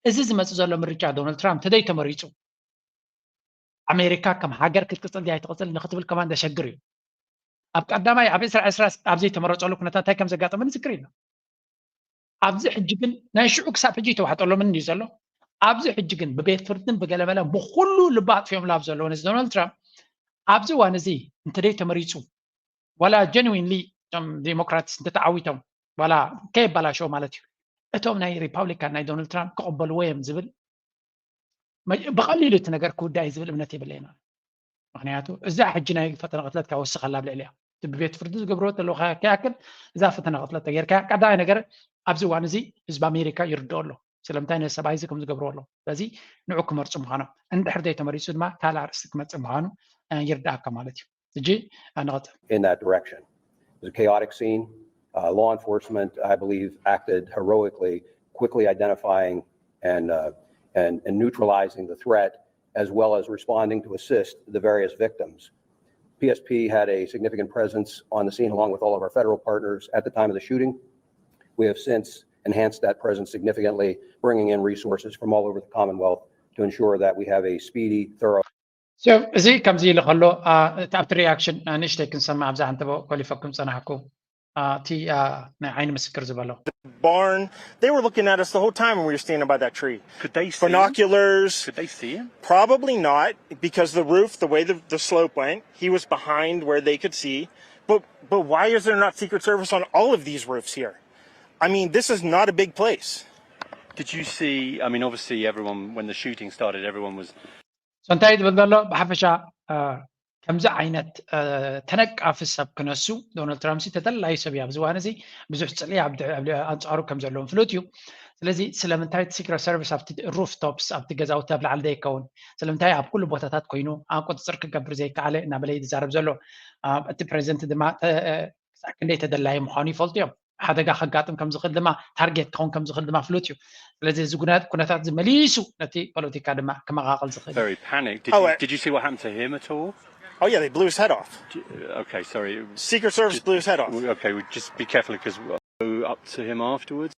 እዚ ዝመፅእ ዘሎ ምርጫ ዶናልድ ትራምፕ ተደይ ተመሪፁ ኣሜሪካ ከም ሃገር ክትቅፅል ድያ ኣይትቅፅል ንክትብል ከማን ዘሸግር እዩ። ኣብ ቀዳማይ ኣብ ዕስራ ዕስራ ኣብ ዘይተመረፀሉ ኩነታት እንታይ ከም ዘጋጠመ ንዝክር ኢና። ኣብዚ ሕጂ ግን ናይ ሽዑ ክሳብ ሕጂ ይተዋሕጠሎምን እዩ ዘሎ። ኣብዚ ሕጂ ግን ብቤት ፍርድን ብገለመለ ብኩሉ ልቢ ኣጥፊኦምሉ ኣብ ዘለዉ ነዚ ዶናልድ ትራምፕ ኣብዚ እዋን እዚ እንተደይ ተመሪፁ ዋላ ጀንዊንሊ እቶም ዴሞክራትስ እንተተዓዊቶም ዋላ ከየባላሸው ማለት እዩ እቶም ናይ ሪፓብሊካን ናይ ዶናልድ ትራምፕ ክቕበልዎ እዮም ዝብል ብቐሊሉ እቲ ነገር ክውዳእ እዩ ዝብል እምነት የብለይና። ምክንያቱ እዛ ሕጂ ናይ ፈተነ ቅትለት ካብ ወስኸላ ኣብ ልዕሊያ እቲ ብቤት ፍርዲ ዝገብርዎ ዘለዉ ከያክል እዛ ፈተነ ቅትለት ተጌርካ ቀዳማይ ነገር ኣብዚ እዋን እዚ ህዝቢ ኣሜሪካ ይርድኦ ኣሎ። ስለምንታይ ነዚ ሰብኣይ እዚ ከም ዝገብርዎ ኣለዉ? ስለዚ ንዑ ክመርፁ ምዃኖም፣ እንድሕር ዘይተመሪፁ ድማ ካልእ ኣርእስቲ ክመፅእ ምዃኑ ይርዳእካ ማለት እዩ። ሕጂ ንቐፅል። In that direction. It was a chaotic scene. Uh, law enforcement, I believe, acted heroically, quickly identifying and, uh, and, and neutralizing the threat, as well as responding to assist the various victims. P S P had a significant presence on the scene along with all of our federal partners at the time of the shooting. We have since enhanced that presence significantly, bringing in resources from all over the Commonwealth to ensure that we have a speedy, thorough, እዚ ከምዚ ኢሉ ከሎ፣ ኣብቲ ሪኣክሽን ንእሽተይ ክንሰምዕ ኣብዛ ሓንተቦ ኮሊፈኩም ጸናሕኩ። እቲ ናይ ዓይኒ ምስክር ዝበሎ። Barn, they were looking at us the whole time when we were standing by that tree. Could they see him? Binoculars, Could they see him? Probably not, because the roof, the way the, the slope went, he was behind where they could see. But but why is there not Secret Service on all of these roofs here? I mean, this is not a big place. Did you see? I mean, obviously, everyone, when the shooting started, everyone was So እንታይ ትብል ዘሎ? ብሓፈሻ ከምዚ ዓይነት ተነቃፊ ሰብ ክነሱ፣ ዶናልድ ትራምፕ ተደላዩ ሰብ እዩ። ኣብዚ እዋን እዚ ብዙሕ ፅልኢ ኣንፃሩ ከም ዘለዎም ፍሉጥ እዩ። ስለዚ ስለምንታይ ሲክረት ሰርቪስ ኣብቲ ሩፍ ቶፕስ፣ ኣብቲ ገዛውቲ ኣብ ላዕሊ ዘይከውን? ስለምንታይ ኣብ ኩሉ ቦታታት ኮይኑ ኣብ ቁፅፅር ክገብር ዘይከኣለ እናበለ እዩ ዝዛረብ ዘሎ። እቲ ፕሬዚደንት ድማ ክሳዕ ክንደይ ተደላዩ ምዃኑ ይፈልጡ እዮም። ሓደጋ ከጋጥም ከም ዝኽእል ድማ፣ ታርጌት ክኸውን ከም ዝኽእል ድማ ፍሉጥ እዩ። ስለዚ እዚ ኩነታት እዚ መሊሱ ነቲ ፖለቲካ ድማ ክመቓቐል ዝኽእል። Very panicked. Did, oh, you, did you see what happened to him at all? Oh yeah, they blew his head off. Okay, sorry. Secret Service blew his head off. Okay, we just be careful because we'll go up to him afterwards.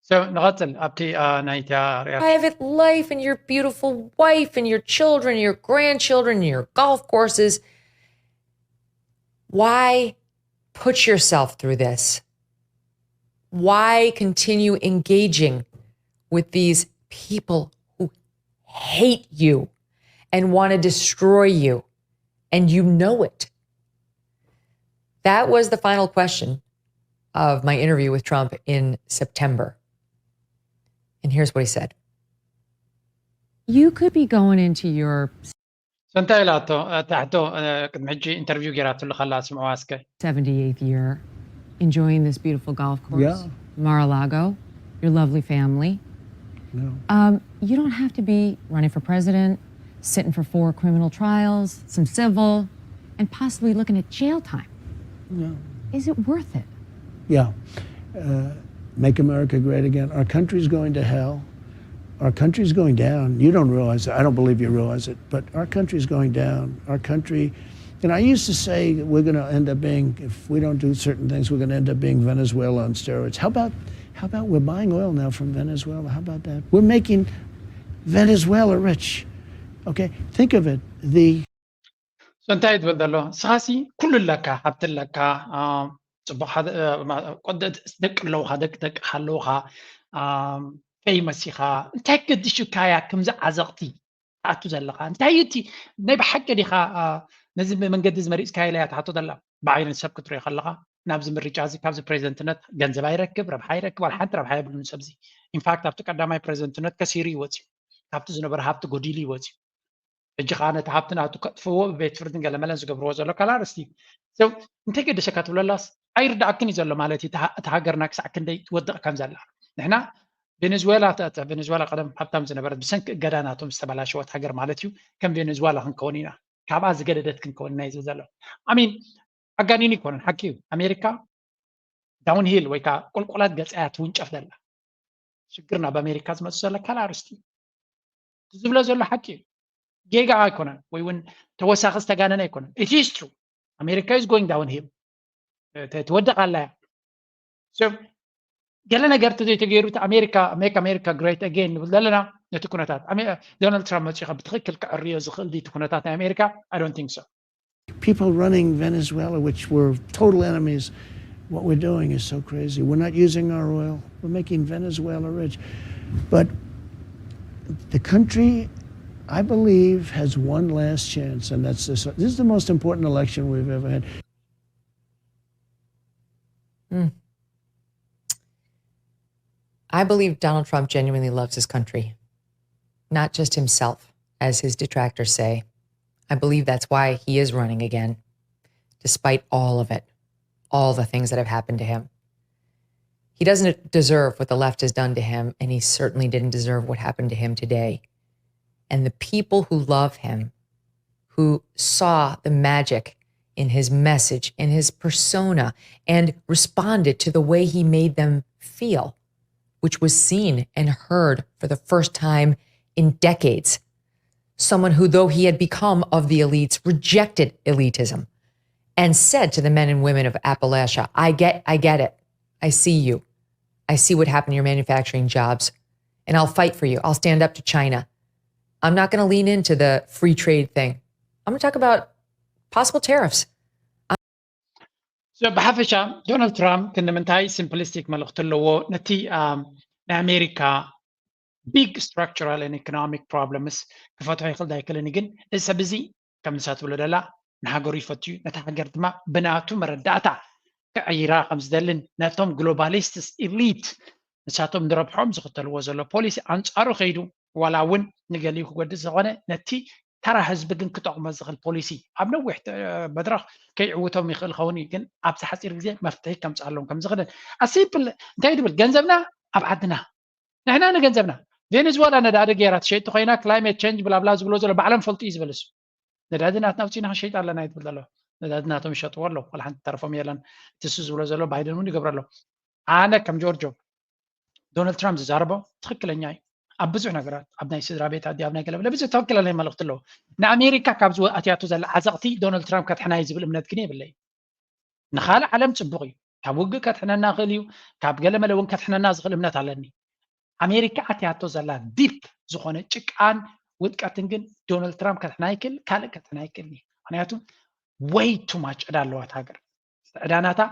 So ንቐፅል ኣብቲ ናይታ ሪኣ Private life and your beautiful wife and your children and your grandchildren and your golf courses. Why put yourself through this? Why continue engaging with these people who hate you and want to destroy you, and you know it? That was the final question of my interview with Trump in September. And here's what he said. You could be going into your So እንታይ ኢላቶ? እታ ሕቶ ቅድሚ ሕጂ ኢንተርቪው ጌራትሉ ከላ ስምዕዋ እስከ። seventy-eighth year, enjoying this beautiful golf course, Yeah. Mar-a-Lago, your lovely family. No. Um, you don't have to be running for president, sitting for four criminal trials, some civil, and possibly looking at jail time. No. Is it worth it? Yeah. Uh, make America great again. Our country's going to hell. Our country's going down. You don't realize it. I don't believe you realize it, but our country's going down. Our country, and I used to say that we're going to end up being, if we don't do certain things, we're going to end up being Venezuela on steroids. How about, how about we're buying oil now from Venezuela? How about that? We're making Venezuela rich. Okay, think of it. The So እንታይ ትብል ዘሎ? ንስኻሲ ኩሉ ኣለካ፣ ሃብቲ ኣለካ፣ ጽቡቕ ደቂ ኣለውኻ፣ ደቂ ደቅኻ ኣለውኻ፣ ፌመስ ኢኻ። እንታይ ገዲሹካ እያ ከምዚ ዓዘቕቲ ትኣቱ ዘለኻ? እንታይ እዩ እቲ፣ ናይ ብሓቂ ዲኻ ነዚ መንገዲ እዚ መሪፅካዮ ኢላ እያ ትሓቶ ዘላ? ብዓይኒ ሰብ ክትሪኦ ከለኻ ናብዚ ምርጫ እዚ ካብዚ ፕሬዚደንትነት ገንዘብ ኣይረክብ፣ ረብሓ ኣይረክብ፣ ዋላ ሓንቲ ረብሓ የብሉን ሰብዚ። ኢንፋክት ኣብቲ ቀዳማይ ፕሬዚደንትነት ከሲሩ እዩ ወፂኡ፣ ካብቲ ዝነበረ ሃብቲ ጎዲሉ እዩ ወፂኡ። ሕጂ ከዓ ነቲ ሃብቲ ናቱ ከጥፍዎ ብቤት ፍርድን ገለመለን ዝገብርዎ ዘሎ ካልእ ኣርእስቲ እዩ። So እንታይ ገደሰካ ትብለላስ ኣይርዳእክን እዩ ዘሎ ማለት እዩ። እታ ሃገርና ክሳዕ ክንደይ ትወድቕ ከም ዘላ። ንሕና ቬኔዙዌላ፣ እታ ቬኔዙዌላ ቀደም ሃብታም ዝነበረት ብሰንኪ እገዳ ናቶም ዝተበላሸወት ሃገር ማለት እዩ። ከም ቬኔዙዌላ ክንከውን ኢና፣ ካብኣ ዝገደደት ክንከውን ኢና እዩ ዝብል ዘሎ። I mean ኣጋኒኑ ኣይኮነን፣ ሓቂ እዩ። ኣሜሪካ ዳውን ሂል ወይ ከዓ ቁልቁላት ገፃ እያ ትውንጨፍ ዘላ። ሽግር ናብ ኣሜሪካ ዝመፁ ዘሎ ካልእ ኣርእስቲ እዩ። እቲ ዝብሎ ዘሎ ሓቂ እዩ። ጌጋ ኣይኮነን ወይ እውን ተወሳኺ ዝተጋነነ ኣይኮነን። It is true. America is going downhill. ትወድቕ ኣላ እያ። So ገለ ነገር ተዘይተገይሩ እቲ ኣሜሪካ make America great again ንብል ዘለና ነቲ ኩነታት ዶናልድ ትራምፕ መፂኡ ብትኽክል ክዕርዮ ዝኽእል ድዩ እቲ ኩነታት ናይ ኣሜሪካ? I don't think so. People running Venezuela, which were total enemies, what we're doing is so crazy. We're not using our oil. We're making Venezuela rich. But the country, I believe, has one last chance, and that's this. This is the most important election we've ever had. Mm. I believe Donald Trump genuinely loves his country, not just himself, as his detractors say. I believe that's why he is running again, despite all of it, all the things that have happened to him. He doesn't deserve what the left has done to him, and he certainly didn't deserve what happened to him today. And the people who love him, who saw the magic in his message, in his persona, and responded to the way he made them feel, which was seen and heard for the first time in decades. Someone who, though he had become of the elites, rejected elitism and said to the men and women of Appalachia, I get, I get it. I see you. I see what happened to your manufacturing jobs, and I'll fight for you. I'll stand up to China. I'm not going to lean into the free trade thing. I'm going to talk about possible tariffs. So ብሓፈሻ ዶናልድ ትራምፕ ክንዲ ምንታይ simplistic መልእኽቲ ኣለዎ? ነቲ ናይ ኣሜሪካ big structural and economic problems ክፈትሖ ይኽእል ኣይክእልን፣ ግን እዚ ሰብ እዚ ከም ንሳ ትብሎ ደላ ንሃገሩ ይፈቱ እዩ። ነታ ሃገር ድማ ብናቱ መረዳእታ ክዕይራ ከም ዝደልን ነቶም globalists elite ንሳቶም ንረብሖም ዝኽተልዎ ዘሎ ፖሊሲ ኣንጻሩ ከይዱ ዋላ እውን ንገሊኡ ክጎድእ ዝኾነ ነቲ ተራ ህዝቢ ግን ክጠቕሞ ዝኽእል ፖሊሲ ኣብ ነዊሕ መድረኽ ከይዕውቶም ይኽእል ኸውን እዩ፣ ግን ኣብዚ ሓፂር ግዜ መፍትሒ ከምፅኣሎም ከም ዝኽእል ኣሲፕል እንታይ ድብል ገንዘብና ኣብ ዓድና ንሕና ንገንዘብና ቬኔዝዌላ ነዳዲ ገይራ ትሸይጥ ኮይና climate change ብላብላ ዝብሎ ዘሎ ባዕሎም ፈልጡ እዩ ዝበልሱ ነዳዲ ናትና ውፅኢና ክንሸይጥ ኣለና እዩ ትብል ዘሎ ነዳዲ ናቶም ይሸጥዎ ኣለዉ ዋላ ሓንቲ ተረፎም የለን ትሱ ዝብሎ ዘሎ ባይደን እውን ይገብሮ ኣሎ ኣነ ከም ጆርጆ ዶናልድ ትራምፕ ዝዛረቦ ትኽክለኛ እዩ ኣብ ብዙሕ ነገራት ኣብ ናይ ስድራ ቤት ኣዲ ኣብ ናይ ገለበለ ብዙሕ ትኽክለኛ መልእክቲ ኣለዎ ንኣሜሪካ ካብ ዝኣትያቶ ዘላ ዓዘቕቲ ዶናልድ ትራምፕ ከድሕና እዩ ዝብል እምነት ግን የብለይ ንኻልእ ዓለም ፅቡቕ እዩ ካብ ውግእ ከድሕነና ይኽእል እዩ ካብ ገለመለ እውን ከድሕነና ዝኽእል እምነት ኣለኒ ኣሜሪካ ኣትያቶ ዘላ ዲፕ ዝኾነ ጭቃን ውድቀትን ግን ዶናልድ ትራምፕ ከድሕና ይክእል ካልእ ከድሕና ይክእል ምክንያቱ way too much ዕዳ ኣለዋ እታ ሃገር ዕዳ ናታ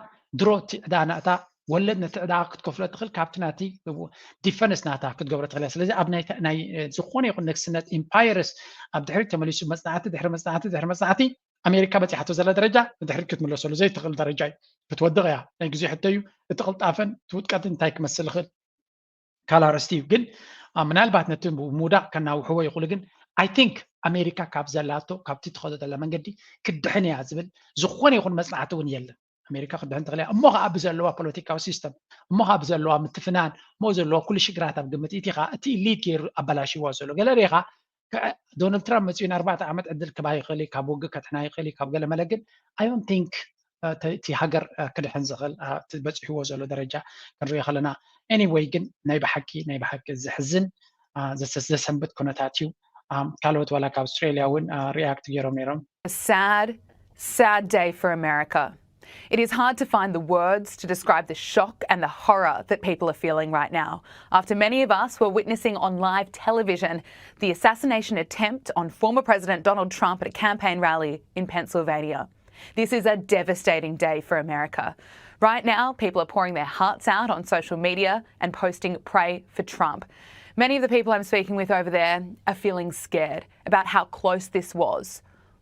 ድሮ እቲ ዕዳ ናታ ወለድ ነቲ ዕዳ ክትከፍሎ ትኽእል ካብቲ ናቲ defense ናታ ክትገብሮ ትኽእል ስለዚ ኣብ ናይ ዝኾነ ይኹን ንግስነት empires ኣብ ድሕሪት ተመሊሱ መፅናዕቲ ድሕሪ መፅናዕቲ ድሕሪ መፅናዕቲ ኣሜሪካ በፂሓቶ ዘላ ደረጃ ንድሕሪት ክትምለሰሉ ዘይትኽእል ደረጃ እዩ ክትወድቕ እያ ናይ ግዜ ሕቶ እዩ እቲ ቅልጣፈን እቲ ውድቀትን እንታይ ክመስል ይኽእል ካልእ ኣርእስቲ እዩ ግን ምናልባት ነቲ ምውዳቕ ከናውሕዎ ይኽእሉ ግን I think ኣሜሪካ ካብ ዘላቶ ካብቲ ትኸዶ ዘላ መንገዲ ክድሕን እያ ዝብል ዝኾነ ይኹን መፅናዕቲ እውን የለን ኣሜሪካ ክድሕን ትኽእል እያ እሞ ከዓ ብዘለዋ ፖለቲካዊ system እሞ ከዓ ብዘለዋ ምትፍናን እሞ ዘለዋ ኩሉ ሽግራት ኣብ ግምት እቲ ከዓ እቲ elite ገይሩ ኣበላሽዎ ዘሎ ገለ ሪኻ ዶናልድ ትራምፕ መፅኡ ንኣርባዕተ ዓመት ዕድል ክባ ይኽእል ካብ ውግእ ከድሕና ይኽእል ካብ ገለ መለ ግን I don't think እቲ ሃገር ክድሕን ዝኽእል በፂሕዎ ዘሎ ደረጃ ክንሪኦ ከለና anyway ግን ናይ ብሓቂ ናይ ብሓቂ ዘሕዝን ዘሰንብጥ ኩነታት እዩ ካልኦት ዋላ ካብ ኣውስትራሊያ እውን react ገይሮም ነይሮም A sad, sad day for America. It is hard to find the words to describe the shock and the horror that people are feeling right now, after many of us were witnessing on live television the assassination attempt on former President Donald Trump at a campaign rally in Pennsylvania. This is a devastating day for America. Right now, people are pouring their hearts out on social media and posting pray for Trump. Many of the people I'm speaking with over there are feeling scared about how close this was.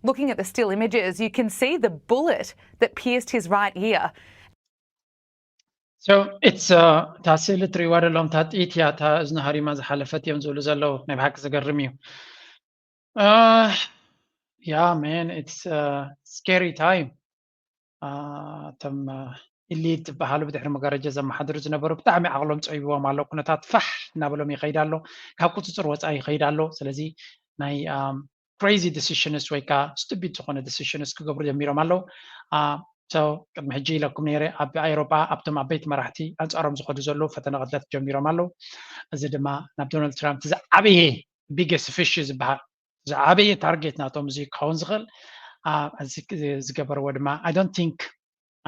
Looking at the still images, you can see the bullet that pierced his right ear. So it's እታ ስእሊ ትሪእዋ ዘለኹም እታ ጥይት እያ እታ እዝኑ ሃሪማ ዝሓለፈት እዮም ዝብሉ ዘለዉ ናይ ብሓቂ ዘገርም እዩ yeah man it's scary time እቶም elite ዝበሃሉ ብድሕሪ መጋረጃ ዘመሓድሩ ዝነበሩ ብጣዕሚ ዓቕሎም ፀቢብዎም ኣሎ ኩነታት ፋሕ እናበሎም ይኸይድ ኣሎ ካብ ቁፅፅር ወፃኢ ይኸይድ ኣሎ ስለዚ ናይ crazy decisions ወይ ከዓ stupid ዝኾነ decisions ክገብሩ ጀሚሮም ኣለዉ ቅድሚ ሕጂ ኢለኩም ነይረ ኣብ ኣውሮጳ ኣብቶም ዓበይቲ መራሕቲ ኣንፃሮም ዝኸዱ ዘለዉ ፈተነ ቅትለት ጀሚሮም ኣለዉ እዚ ድማ ናብ ዶናልድ ትራምፕ ዝዓበየ biggest fish ዝበሃል ዝዓበየ target ናቶም እዚ ክኸውን ዝኽእል ዝገበርዎ ድማ I don't think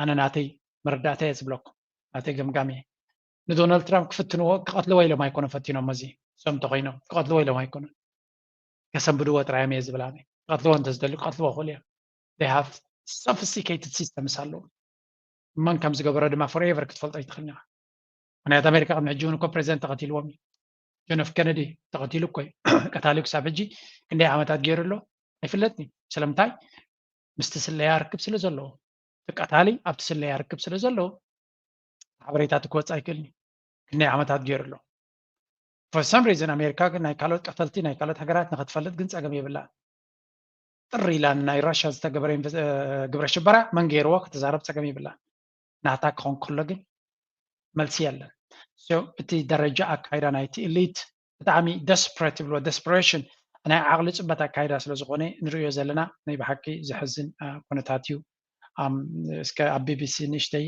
ኣነ ናተይ መረዳእታ እየ ዝብለኩም ናተይ ገምጋም እየ ንዶናልድ ትራምፕ ክፍትንዎ ክቐትልዎ ኢሎም ኣይኮነ ፈቲኖም እዚ እሶም እንተኮይኖም ክቐትልዎ ኢሎም ኣይኮኑን ከሰንብድዎ ጥራዮም እየ ዝብል ኣነ ክቐትልዎ እንተዝደልዩ ክቐትልዎ ክኽእሉ እዮም they have sophisticated systems ኣለዎም መን ከም ዝገበሮ ድማ forever ክትፈልጦ ኣይትኽእልን ኢኻ ምክንያቱ ኣሜሪካ ቅድሚ ሕጂ እውን እኮ ፕሬዚደንት ተቐቲልዎም እዩ ጆን ኤፍ ኬነዲ ተቐቲሉ እኮ እዩ ቀታሊ ክሳብ ሕጂ ክንደይ ዓመታት ገይሩ ኣሎ ኣይፍለጥን እዩ ስለምንታይ ምስቲ ስለያ ርክብ ስለ ዘለዎ እቲ ቀታሊ ኣብቲ ስለያ ርክብ ስለ ዘለዎ ሓበሬታ ክወፅእ ኣይክእልን እዩ ክንደይ ዓመታት ገይሩ ኣሎ for some reason ኣሜሪካ ግን ናይ ካልኦት ቀተልቲ ናይ ካልኦት ሃገራት ንክትፈልጥ ግን ፀገም የብላን ጥር ኢላ ናይ ራሽያ ዝተገበረ ግብረ ሽበራ መን ገይርዎ ክትዛረብ ፀገም የብላን ናታ ክኾን ከሎ ግን መልሲ የለን። So እቲ ደረጃ ኣካይዳ ናይቲ elite ብጣዕሚ desperate ይብልዎ፣ desperation፣ ናይ ዓቕሊ ፅበት ኣካይዳ ስለ ዝኾነ ንርእዮ ዘለና ናይ ብሓቂ ዘሕዝን ኩነታት እዩ። እስከ ኣብ ቢቢሲ ንእሽተይ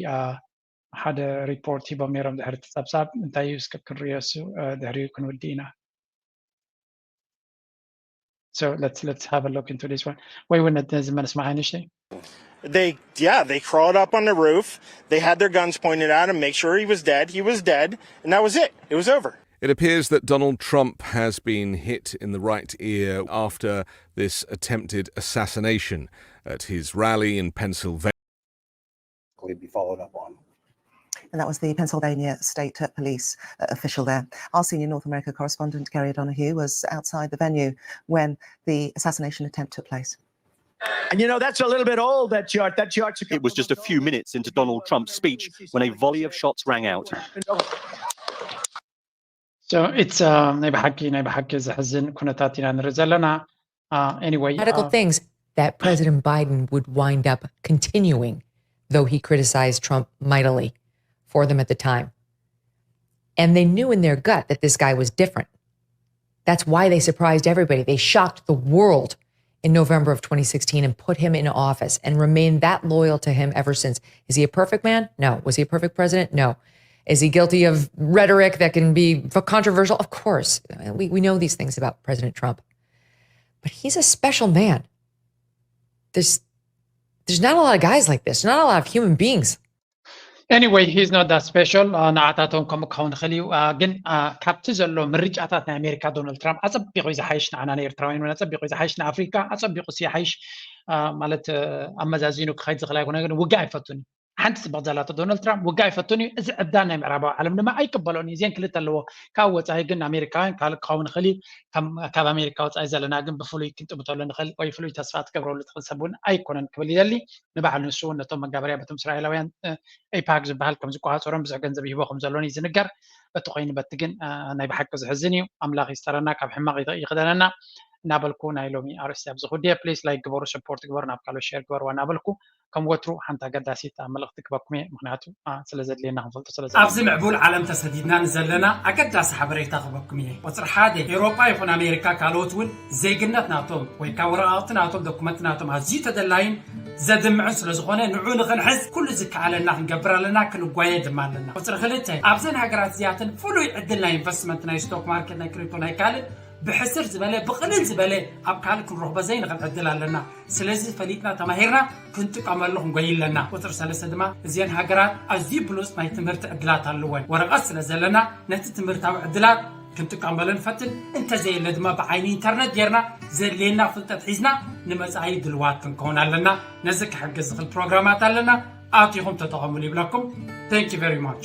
ሓደ ሪፖርት ሂቦም ነይሮም ድሕሪ እቲ ፀብፃብ። እንታይ እዩ እስከ ክንርእዮ እሱ ድሕሪኡ ክንውድእ ኢና። So let's let's have a look into this one. ወይ እውን ነዚ መልስ መሓይ ንእሽተይ They, yeah, they crawled up on the roof. They had their guns pointed at him, make sure he was dead. He was dead, and that was it. It was over. It appears that Donald Trump has been hit in the right ear after this attempted assassination at his rally in Pennsylvania. Will be followed up on. And that was the Pennsylvania State Police uh, official there. Our senior North America correspondent, Kerry O'Donoghue, was outside the venue when the assassination attempt took place. And you know, that's a little bit old, that chart. That chart's a It was just a few minutes into Donald Trump's speech when a volley of shots rang out. So it's uh, ናይ ብሓቂ ናይ ብሓቂ ዘሕዝን ኩነታት ኢና ንርኢ ዘለና። Uh, anyway, radical uh, things that President Biden would wind up continuing, though he criticized Trump mightily for them at the time. And they knew in their gut that this guy was different. That's why they surprised everybody. They shocked the world in November of twenty sixteen and put him in office and remained that loyal to him ever since. Is he a perfect man? No. Was he a perfect president? No. Is he guilty of rhetoric that can be controversial? Of course. We, we know these things about President Trump. But he's a special man. There's there's not a lot of guys like this, not a lot of human beings. Anyway, he's not that special. ንዓታቶም ከምኡ ክኸውን ይኽእል እዩ። ግን ካብቲ ዘሎ ምርጫታት ናይ ኣሜሪካ ዶናልድ ትራምፕ ኣፀቢቑ እዩ ዝሓይሽ፣ ንዓና ንኤርትራውያን እውን ኣፀቢቑ እዩ ዝሓይሽ፣ ንኣፍሪካ ኣፀቢቑ እዩ ዝሓይሽ። ማለት ኣመዛዚኑ ክኸይድ ዝኽእል ኣይኮነ፣ ግን ውግእ ኣይፈቱን እዩ። ሓንቲ ፅብቕ ዘላቶ ዶናልድ ትራምፕ ውግእ ኣይፈቱን እዩ። እዚ ዕብዳን ናይ ምዕራባዊ ዓለም ድማ ኣይቅበሎን እዩ። እዚአን ክልተ ኣለዎ። ካብ ወፃኢ ግን ኣሜሪካውያን ካልእ ክኸውን ይኽእል እዩ። ካብ ኣሜሪካ ወፃኢ ዘለና ግን ብፍሉይ ክንጥምተሉ ንኽእል ወይ ፍሉይ ተስፋ ትገብረሉ ትኽእል ሰብ እውን ኣይኮነን ክብል ይደሊ። ንባዕሉ ንሱ እውን ነቶም መጋበርያ በቶም እስራኤላውያን ኤፓክ ዝበሃል ከም ዝቆፃፀሮም ብዙሕ ገንዘብ ይህቦ ከም ዘሎን እዩ ዝንገር። በቲ ኮይኑ በቲ ግን ናይ ብሓቂ ዝሕዝን እዩ። ኣምላኽ ይስጠረና፣ ካብ ሕማቕ ይኽደነና እናበልኩ ናይ ሎሚ ኣርእስቲ ኣብዚ ክውድየ። ፕሊስ ላይክ ግበሩ፣ ሰፖርት ግበሩ፣ ናብ ካልኦት ሸር ግበርዋ እናበልኩ ከም ወትሩ ሓንቲ ኣገዳሲት ኣብ መልእኽቲ ክበኩም እየ፣ ምክንያቱ ስለ ዘድልየና ክንፈልጦ ስለ ኣብዚ ምዕቡል ዓለም ተሰዲድና ንዘለና ኣገዳሲ ሓበሬታ ክበኩም እየ። ቁፅሪ ሓደ፣ ኤውሮጳ ይኹን ኣሜሪካ ካልኦት እውን ዜግነት ናቶም ወይ ከዓ ወረቓቕቲ ናቶም ዶኩመንት ናቶም ኣዝዩ ተደላይን ዘድምዕን ስለ ዝኾነ ንዑ ንኽንሕዝ ኩሉ ዝከኣለና ክንገብር ኣለና፣ ክንጓየ ድማ ኣለና። ቁፅሪ ክልተ፣ ኣብዘን ሃገራት እዚኣተን ፍሉይ ዕድል ናይ ኢንቨስትመንት ናይ ስቶክ ማርኬት ናይ ክሪፕቶ ናይ ካልእ ብሕስር ዝበለ ብቕልል ዝበለ ኣብ ካልእ ክንረኽቦ ዘይንኽእል ዕድል ኣለና። ስለዚ ፈሊጥና ተማሂርና ክንጥቀመሉ ክንጎይ ኣለና። ቁፅሪ ሰለስተ ድማ እዚአን ሃገራት ኣዝዩ ብሉፅ ናይ ትምህርቲ ዕድላት ኣለወን። ወረቐት ስለ ዘለና ነቲ ትምህርታዊ ዕድላት ክንጥቀመሉ ንፈትን፣ እንተዘየለ ድማ ብዓይኒ ኢንተርነት ጌርና ዘድልየና ፍልጠት ሒዝና ንመፃኢ ድልዋት ክንከውን ኣለና። ነዚ ክሕግዝ ዝኽእል ፕሮግራማት ኣለና፣ ኣቲኹም ተጠቐሙሉ ይብለኩም። Thank you very much.